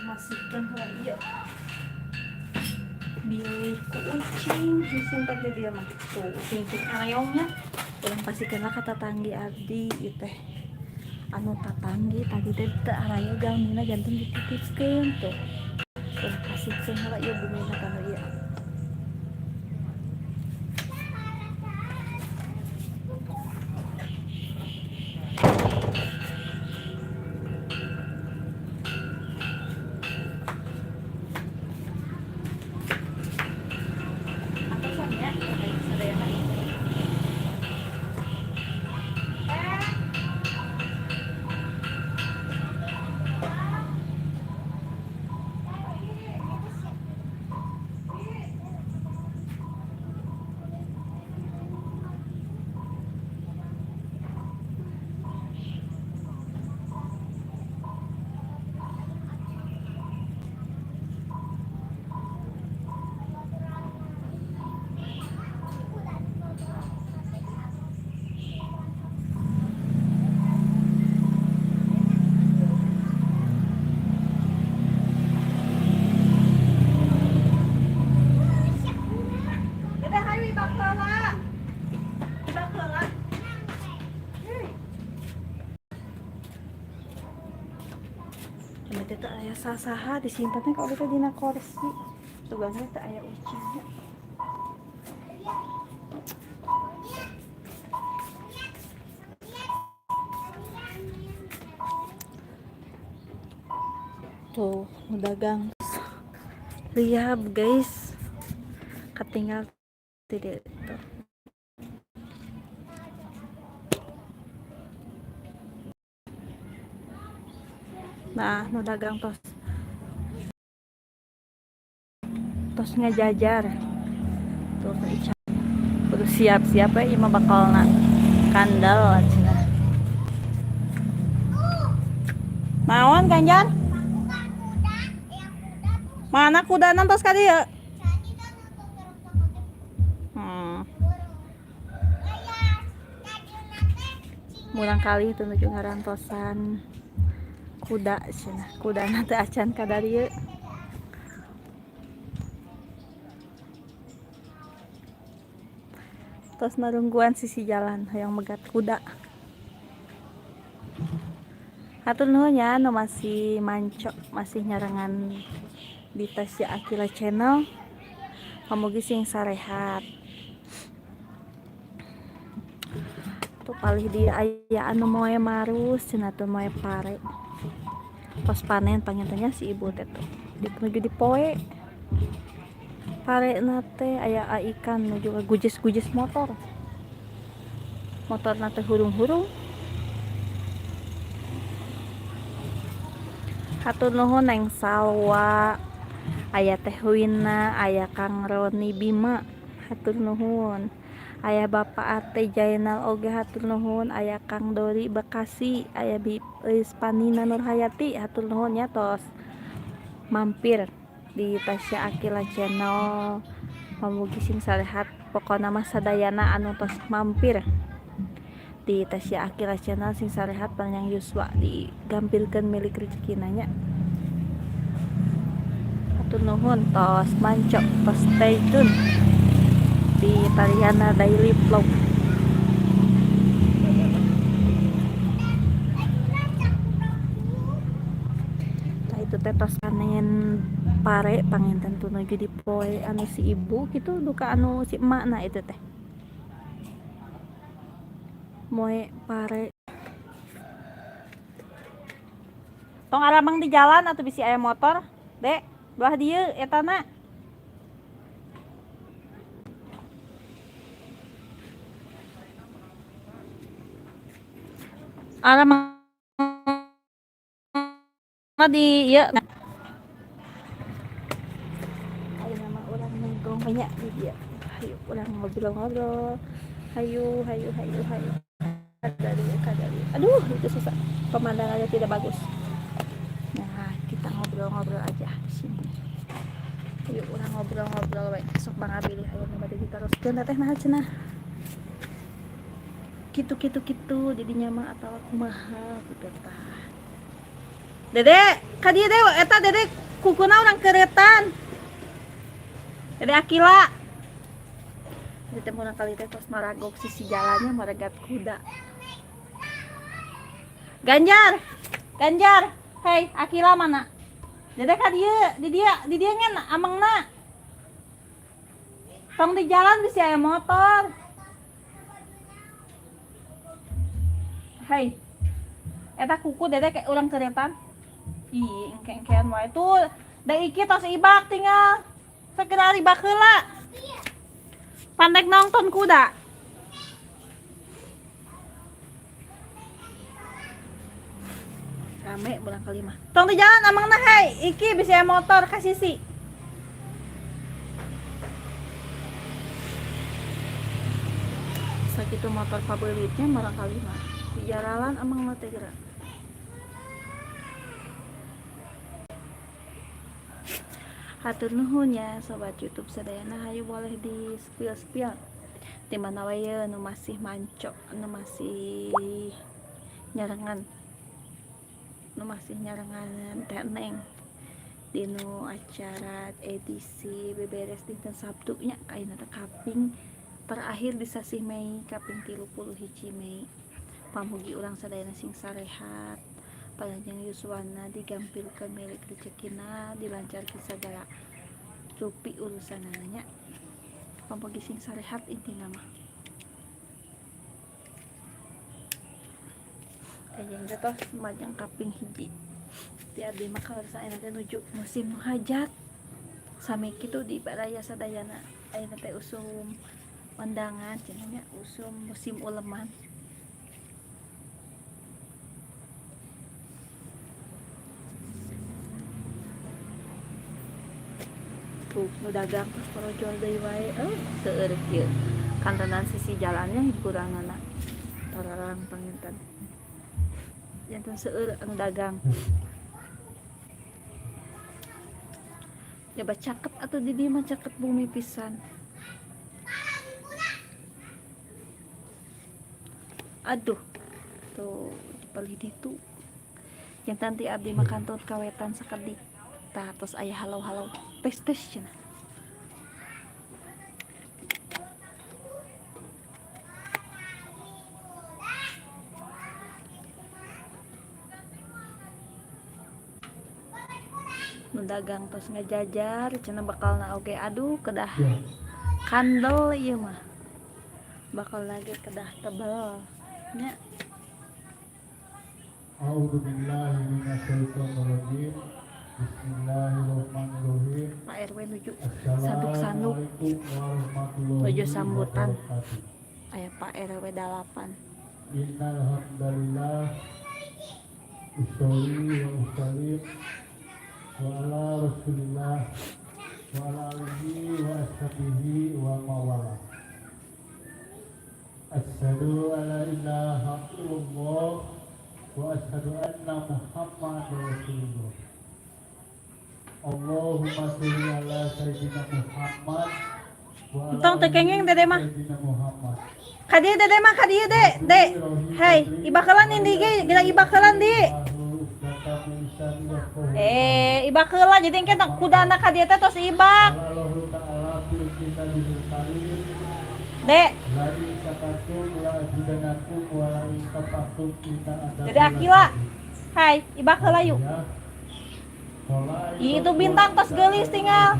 Masihkan lagi ya. Bilih kucing disimpan di dia mah. Tuh, kucing areongnya. Urang pasikeun ka tatanggi abdi ieu teh. Anu tatanggi tadi teh teu araya gamina janten dititipkeun tuh. Urang pasikeun heula ieu bumina kana ieu. Teh teu aya sasaha, disimpan teh kalau teh dina kursi. Sugan teh aya ucingnya. Tuh, dagang. Lihat guys, ketinggal tidak tuh. Nah, nu dagang tos tos ngajajar. Tuh Ica. Kudu siap-siap ya ieu mah bakalna kandel cenah. Naon Ganjar? Mana kuda tos ka dieu? Murang kali itu nuju ngarantosan kuda cenah. Kudana teh acan ka darieu. Tos narungguan sisi jalan hayang megat kuda. Hatur nuhun ya nu masih mancok, masih nyarengan di Tasya Aqilla Channel. Pamugi sing sarehat. Tuh palih dia aya anu moe marus cenah tuh moe pare. Pas panen pangintennya si ibu teh tuh. Di nuju di poe. Pare na teh aya ikan nuju gujes-gujes motor. Motor na teh hurung-hurung. Hatur nuhun Neng Salwa, aya Teh Wina, aya Kang Roni Bima, hatur nuhun. Aya Bapak Ate Jainal oge hatur nuhun, aya Kang Dori Bekasi, aya Bi Ispanina Nurhayati, hatur nuhun ya tos mampir di Tasya Aqilla Channel. Pamugi sing sarehat, pokona mah sadayana anu tos mampir di Tasya Aqilla Channel sing sarehat, panjang yuswa, digampilkeun milik rezekina nya. Hatur nuhun tos mancok, tos stay tune di Tariana Daily Vlog. Nah, itu teh tos panen pare panginten tuh nuju di poe anu si ibu gitu duka anu si emak. Nah, itu teh moe pare. Tong aramang di jalan atau bisi aya motor, dek, belah dieu etana. Aramang di ieu. Ayo nama urang nongkrong banyak di dia. Hayu urang ngobrol-ngobrol. Hayu, hayu, hayu, hayu. Kadari, kadari. Aduh, itu susah. Pemandangannya tidak bagus. Nah, kita ngobrol-ngobrol aja di sini. Yuk, urang ngobrol-ngobrol we. Sok mangga pilih hayu nu bade diteruskeun teh nah cenah. Kitu kitu kitu jadinya mah atawa kumaha kitu tah. Dede, ka dieu deh eta Dede kukuna urang keretan. Dede Aqilla. Dede murang kali teh tos maragok sisi jalannya maregat kuda. Ganjar, Ganjar, hei Aqilla mana? Dede ka dieu, di dia, di dia ngen amangna. Tong di jalan bisa aya motor. Hei, eta kuku Dede kayak urang keretan. Ih, engke-engkean wae tuh. Da iki tos ibak tinggal. Segera ibak heula. Pandek nonton kuda. Rame bulan kelima. Tong di jalan amangna hei, iki bisa motor ka sisi. Sakitu motor pabeuritnya murang kalima. Di jaralan amang mah teh geura. Hatur nuhun ya sobat YouTube sadayana, hayu boleh di spill-spill di mana wae nu masih mancok, nu masih nyarengan, nu masih nyarengan teh Neng di nu acara edisi beberes dinten Sabtu nya, kaina teh kaping terakhir di sasih Mei, kaping 31 Mei. Pamugi urang sadayana sing sarehat, Panjang yuswana, digampilkeun milik rezekina, dilancarkeun sagala rupi urusanana nya. Pamugi sing sarehat intina mah. Kayang teh tos majang kaping hiji. Ti abdi mah kaleresan ayeuna teh nuju musim nu hajat. Sami kitu di baraya sadayana, ayeuna teh usum undangan cenah nya, usum musim uleman. Tuh nu dagang tos parojol deui wae, seueur kieu. Kantenan sisi jalannya hiburanana. Tararang panginten. Janten seueur anu dagang. Coba caket atuh di dieu mah, caket bumi pisan. Aduh, tuh dipalih ditu. Janten ti abdi mah kantun ka wetan sakedik. Tah, tos aya halau-halau tes-tes cenah. Nu dagang tos ngajajar cenah, bakalna oge, aduh, kedah kandel ieu mah. Bakal lagi kedah tebel nya. أعوذ بالله من الشيطان الرجيم. بسم الله الرحمن الرحيم. Pak RW nuju sanduk-sanduk. Assalamualaikum warahmatullahi Nuju sambutan. wabarakatuh. Aya Pak RW 8. إن الحمد لله أصلي وأسلم وعلى رسول الله وعلى آله وأصحابه ومن والاه. أشهد أن لا إله إلا الله وأشهد أن محمد رسول الله. اللهم صل على سيدنا محمد وعلى Entong teu kenging Dede mah. سيدنا محمد. Ka dieu Dede mah, ka dieu, De. De. Hei, ibak heula nih ge, geura ibak heula di. Eh, ibak heula, jadi engke kudana ka dieu teh tos ibak. الله تعالى في كتابه الكريم De, لئن شكرتم لأزيدنكم ولئن كفرتم إن عذابي Dede Akila. Hai, ibak heula yuk. Ya. Itu Bintang tos geulis tinggal.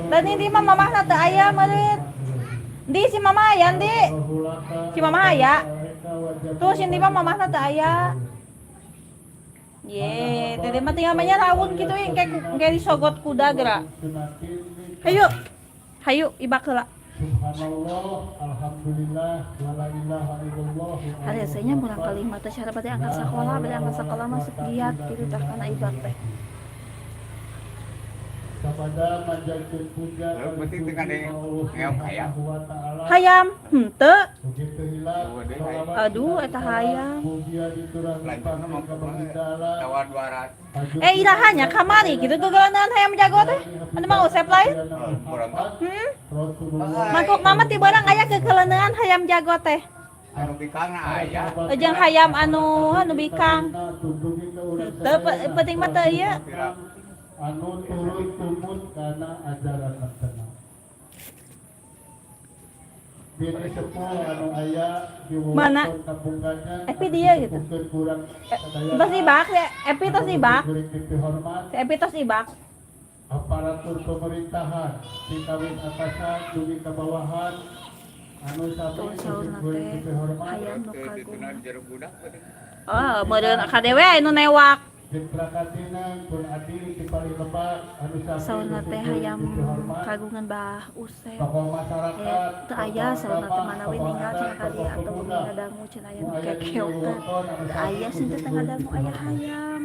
Dan ini mah mamahna teu aya meureun. Di si mama aya, di. Si mama aya. Tuh si mah mamahna teu aya. Ye, Dede mah tinggal mah rawun kitu engke engke disogot kuda geura. Hayu. Hayu ibak heula. Subhanallah, alhamdulillah, wala ilaha illallah. Hari rasanya murang kali mata cara bade angkat sekolah, bade angkat sekolah masuk giat gitu tah kana ibak teh. Sabada manjatkeun puja Lalu penting teh kade ngeok hayam. wa ta'ala. Hayam, henteu. Begitu hilap, sholawat Aduh, eta hayam. Mugia diturang Lanjutna mah ka baginda Allah. tawar 200. Eh, iraha nya kamari gitu gegelangan hayam jago teh. Anu Mang Usep lain? Berontak. Hmm? Rasulullah. Mangkuk mama ti barang aya kekeleuneuan hayam jago teh. Anu bikangna aya. Jeung hayam anu anu bikang. Teu penting mah teu ieu. Pira. Anu turun tumut karena ajaran mantena. Bini sepuh anu aya di Mana? wewengkon Kampung Ganyan, Epi dia gitu. disepuhkeun kurang sadayana. Tos ibak, si Epi tos ibak. Kuring dipihormat, Si Epi tos ibak. Aparatur pemerintahan di kawin atasan dugi ka bawahan anu sami Tuh saurna kuring teh dipihormat. hayam nu Teu dituna kagungan. jero budak. Oh, meureun kadewe anu newak. Jeung prakatina pun adi di paling lebak anu sami Saurna teh kuring hayam dipihormat. kagungan Bah Usep. Tokoh masyarakat, Eh, teu aya tokoh saurna teh agama, manawi tokoh ninggal adat, cenah ka dieu tokoh atau pemuda. ngadangu cenah aya Nu nu aya di kekeokeun. wewengkon anu Teu sami aya sih teh kuring ngadangu aya dipihormat. hayam.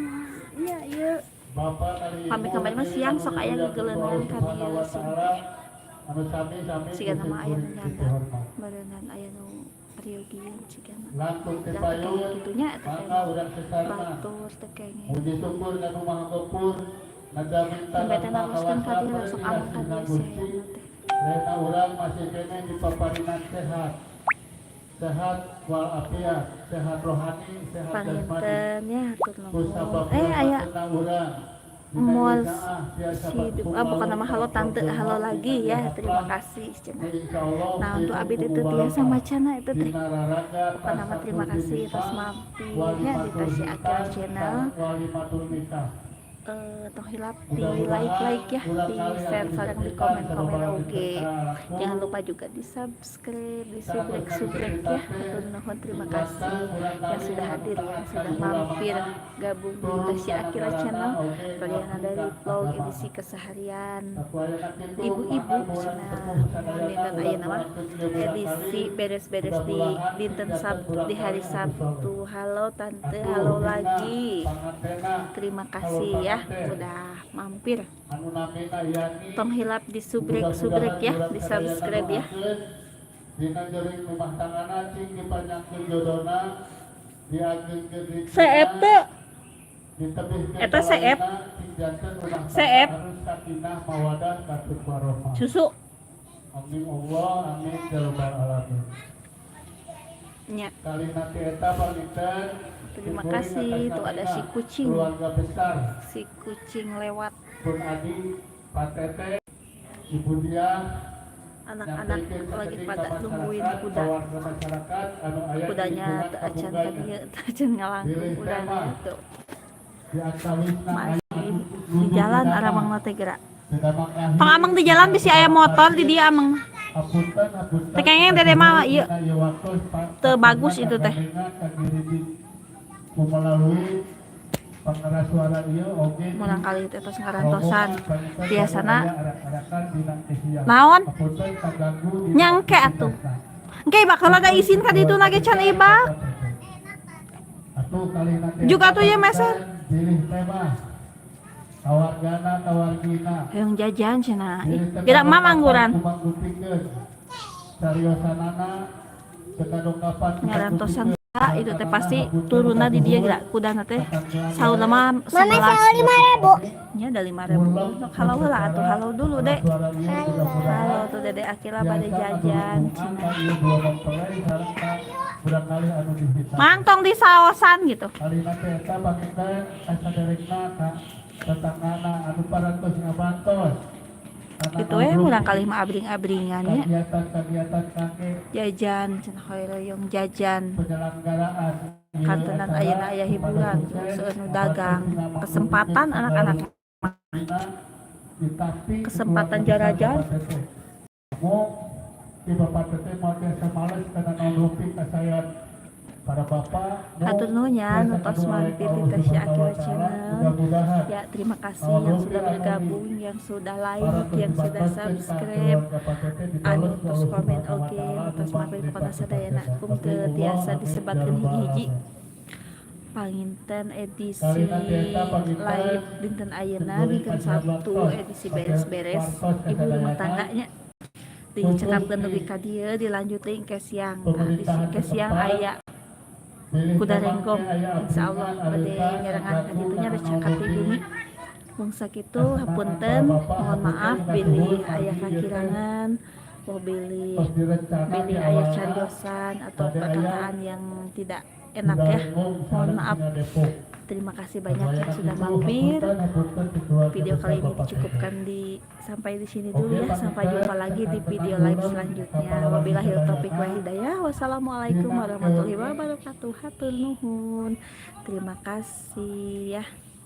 Nya ieu. Bapak kali Pami ibu kamari mah siang sok aya anu gegeleunan ka Subhanahu dieu wa sih ta'ala, teh. anu sami-sami Sigana mah aya nu kuring nyandak. dipihormat. Meureunan aya nu riogian sigana. Langkung Da teu tepayun, kenging kitu nya eta teh maka urang sesarna. batur teu kenging. Muji syukur ka Nu Maha Gopur, ngajamin Sampai teh tanah naroskeun ka kawasa dieu sok amang ka dieu si Gusti. hayamna teh. Rena urang masih keneh dipaparinan sehat. Sehat walafiat, sehat rohani, sehat jasmani. Panginten nya hatur nuhun. Kusabab Eh, aya rahmatna urang Mall hidup, ah, bukan nama. Halo tante, halo lagi ya, terima kasih cenah. Nah, untuk abdi itu tiasa macana itu teh. Bukan nama, terima kasih atas mampirnya di Tasya Akira Channel. Tong hilap di like like ya, di share sareng di komen komen. Oke, jangan lupa juga di subscribe, di subrek subrek ya. Hatur nuhun, terima kasih yang sudah hadir, yang sudah mampir gabung di Tasya Akira Channel. Perdana dari vlog edisi keseharian ibu-ibu cenah. Dinten ayeuna mah edisi beres-beres di dinten Sabtu, di hari Sabtu. Halo tante, halo lagi, terima kasih ya udah mampir. Tong hilap di subrek subrek ya, di subscribe ya. Dina jering rumah tanggana cing dipanjangkeun jodona, diagengkeun Seep teu? Ditebihkeun. Eta seep. Cing janten rumah tangga Seep. anu sakinah mawadah warahmah. Susu. Amin Allah, amin ya rabbal alamin. Nya. Kali nanti eta panginten. Terima kasih. Tuh ada si kucing. Keluarga besar. Si kucing lewat. Pun Adi, Pak Tete, Ibu Dia. Anak-anak lagi pada nungguin kuda. Warga masyarakat anu aya di Kudanya lingkungan teu acan Kabunganya. ka dieu, teu acan ngalangkung kudanya tuh. Di antawisna Masih aya di jalan aramang teh gerak. Sedamang. Tong ameng di jalan, bisi aya motor di dia ameng. Hapunten, hapunten. Teh kengeng dede mah ieu. Dina ieu waktu, Pak, Teu bagus itu teh. Ku melalui pengeras suara ieu oge. Murang kali teh tos ngarantosan. Biasana Arak-arakan dina kesiang. Naon? Hapunten kaganggu dina Nyangke atuh. aktivitasna. Engke bakal ada izin ka ditu lagi can ibak. Atuh kali nanti Juga tuh ya, meser. Pilih tema kawargana kawargina. Hayang jajan cenah. Ih, Pilih tema gerak mam angguran. Kumanggumpikeun. Sariosanana cekadongkapan. Ngarantosan itu teh pasti turunna di dia gerak kudana teh. Sauna mah Mama 11. sawo 5.000. Nya ada 5.000. Halo heula atuh, halo dulu dek. Halo tuh, Dede Akila pada jajan cenah. Mantong di saosan gitu. Kalina teh eta panginten kasaderekna ka tetanggana anu parantos ngabantos. Gitu we murang kali mah abring-abringan nya. Kegiatan-kegiatan kangge Jajan cenah, hoyong jajan. Penyelenggaraan Kantenan ayeuna aya hiburan, seueur nu dagang, kesempatan anak-anak, kesempatan jarajan. Mu di Bapak Teteh mau tiasa males karena naon rupi kasayan para bapak. Hatur nuhun ya nu tos mampir di Tasya Akila Channel. Mudah-mudahan Ya, terima kasih yang sudah bergabung, yang sudah like, yang sudah subscribe, anu tos komen oge, nu tos mampir kepada sadayana. Kum teu tiasa disebatkeun hiji-hiji. Panginten edisi live dinten ayeuna dinten Sabtu edisi beres-beres ibu rumah tangganya dicekapkeun dugi ka dieu, dilanjut deui ke siang. Tah, di ke siang aya kuda renggong, insyaallah bade nyarengan ka ditunya rek cakap di bumi. Mung sakitu, hapunten, mohon maaf bilih aya kakirangan, oh bilih bilih aya cariosan atau perkataan yang tidak enak ya, mohon maaf. Terima kasih banyak yang sudah mampir. Video kali ini dicukupkan di sampai di sini dulu ya. Sampai jumpa lagi di video live selanjutnya. Wabillahi taufik wal hidayah, wassalamualaikum warahmatullahi wabarakatuh. Hatur nuhun, terima kasih ya.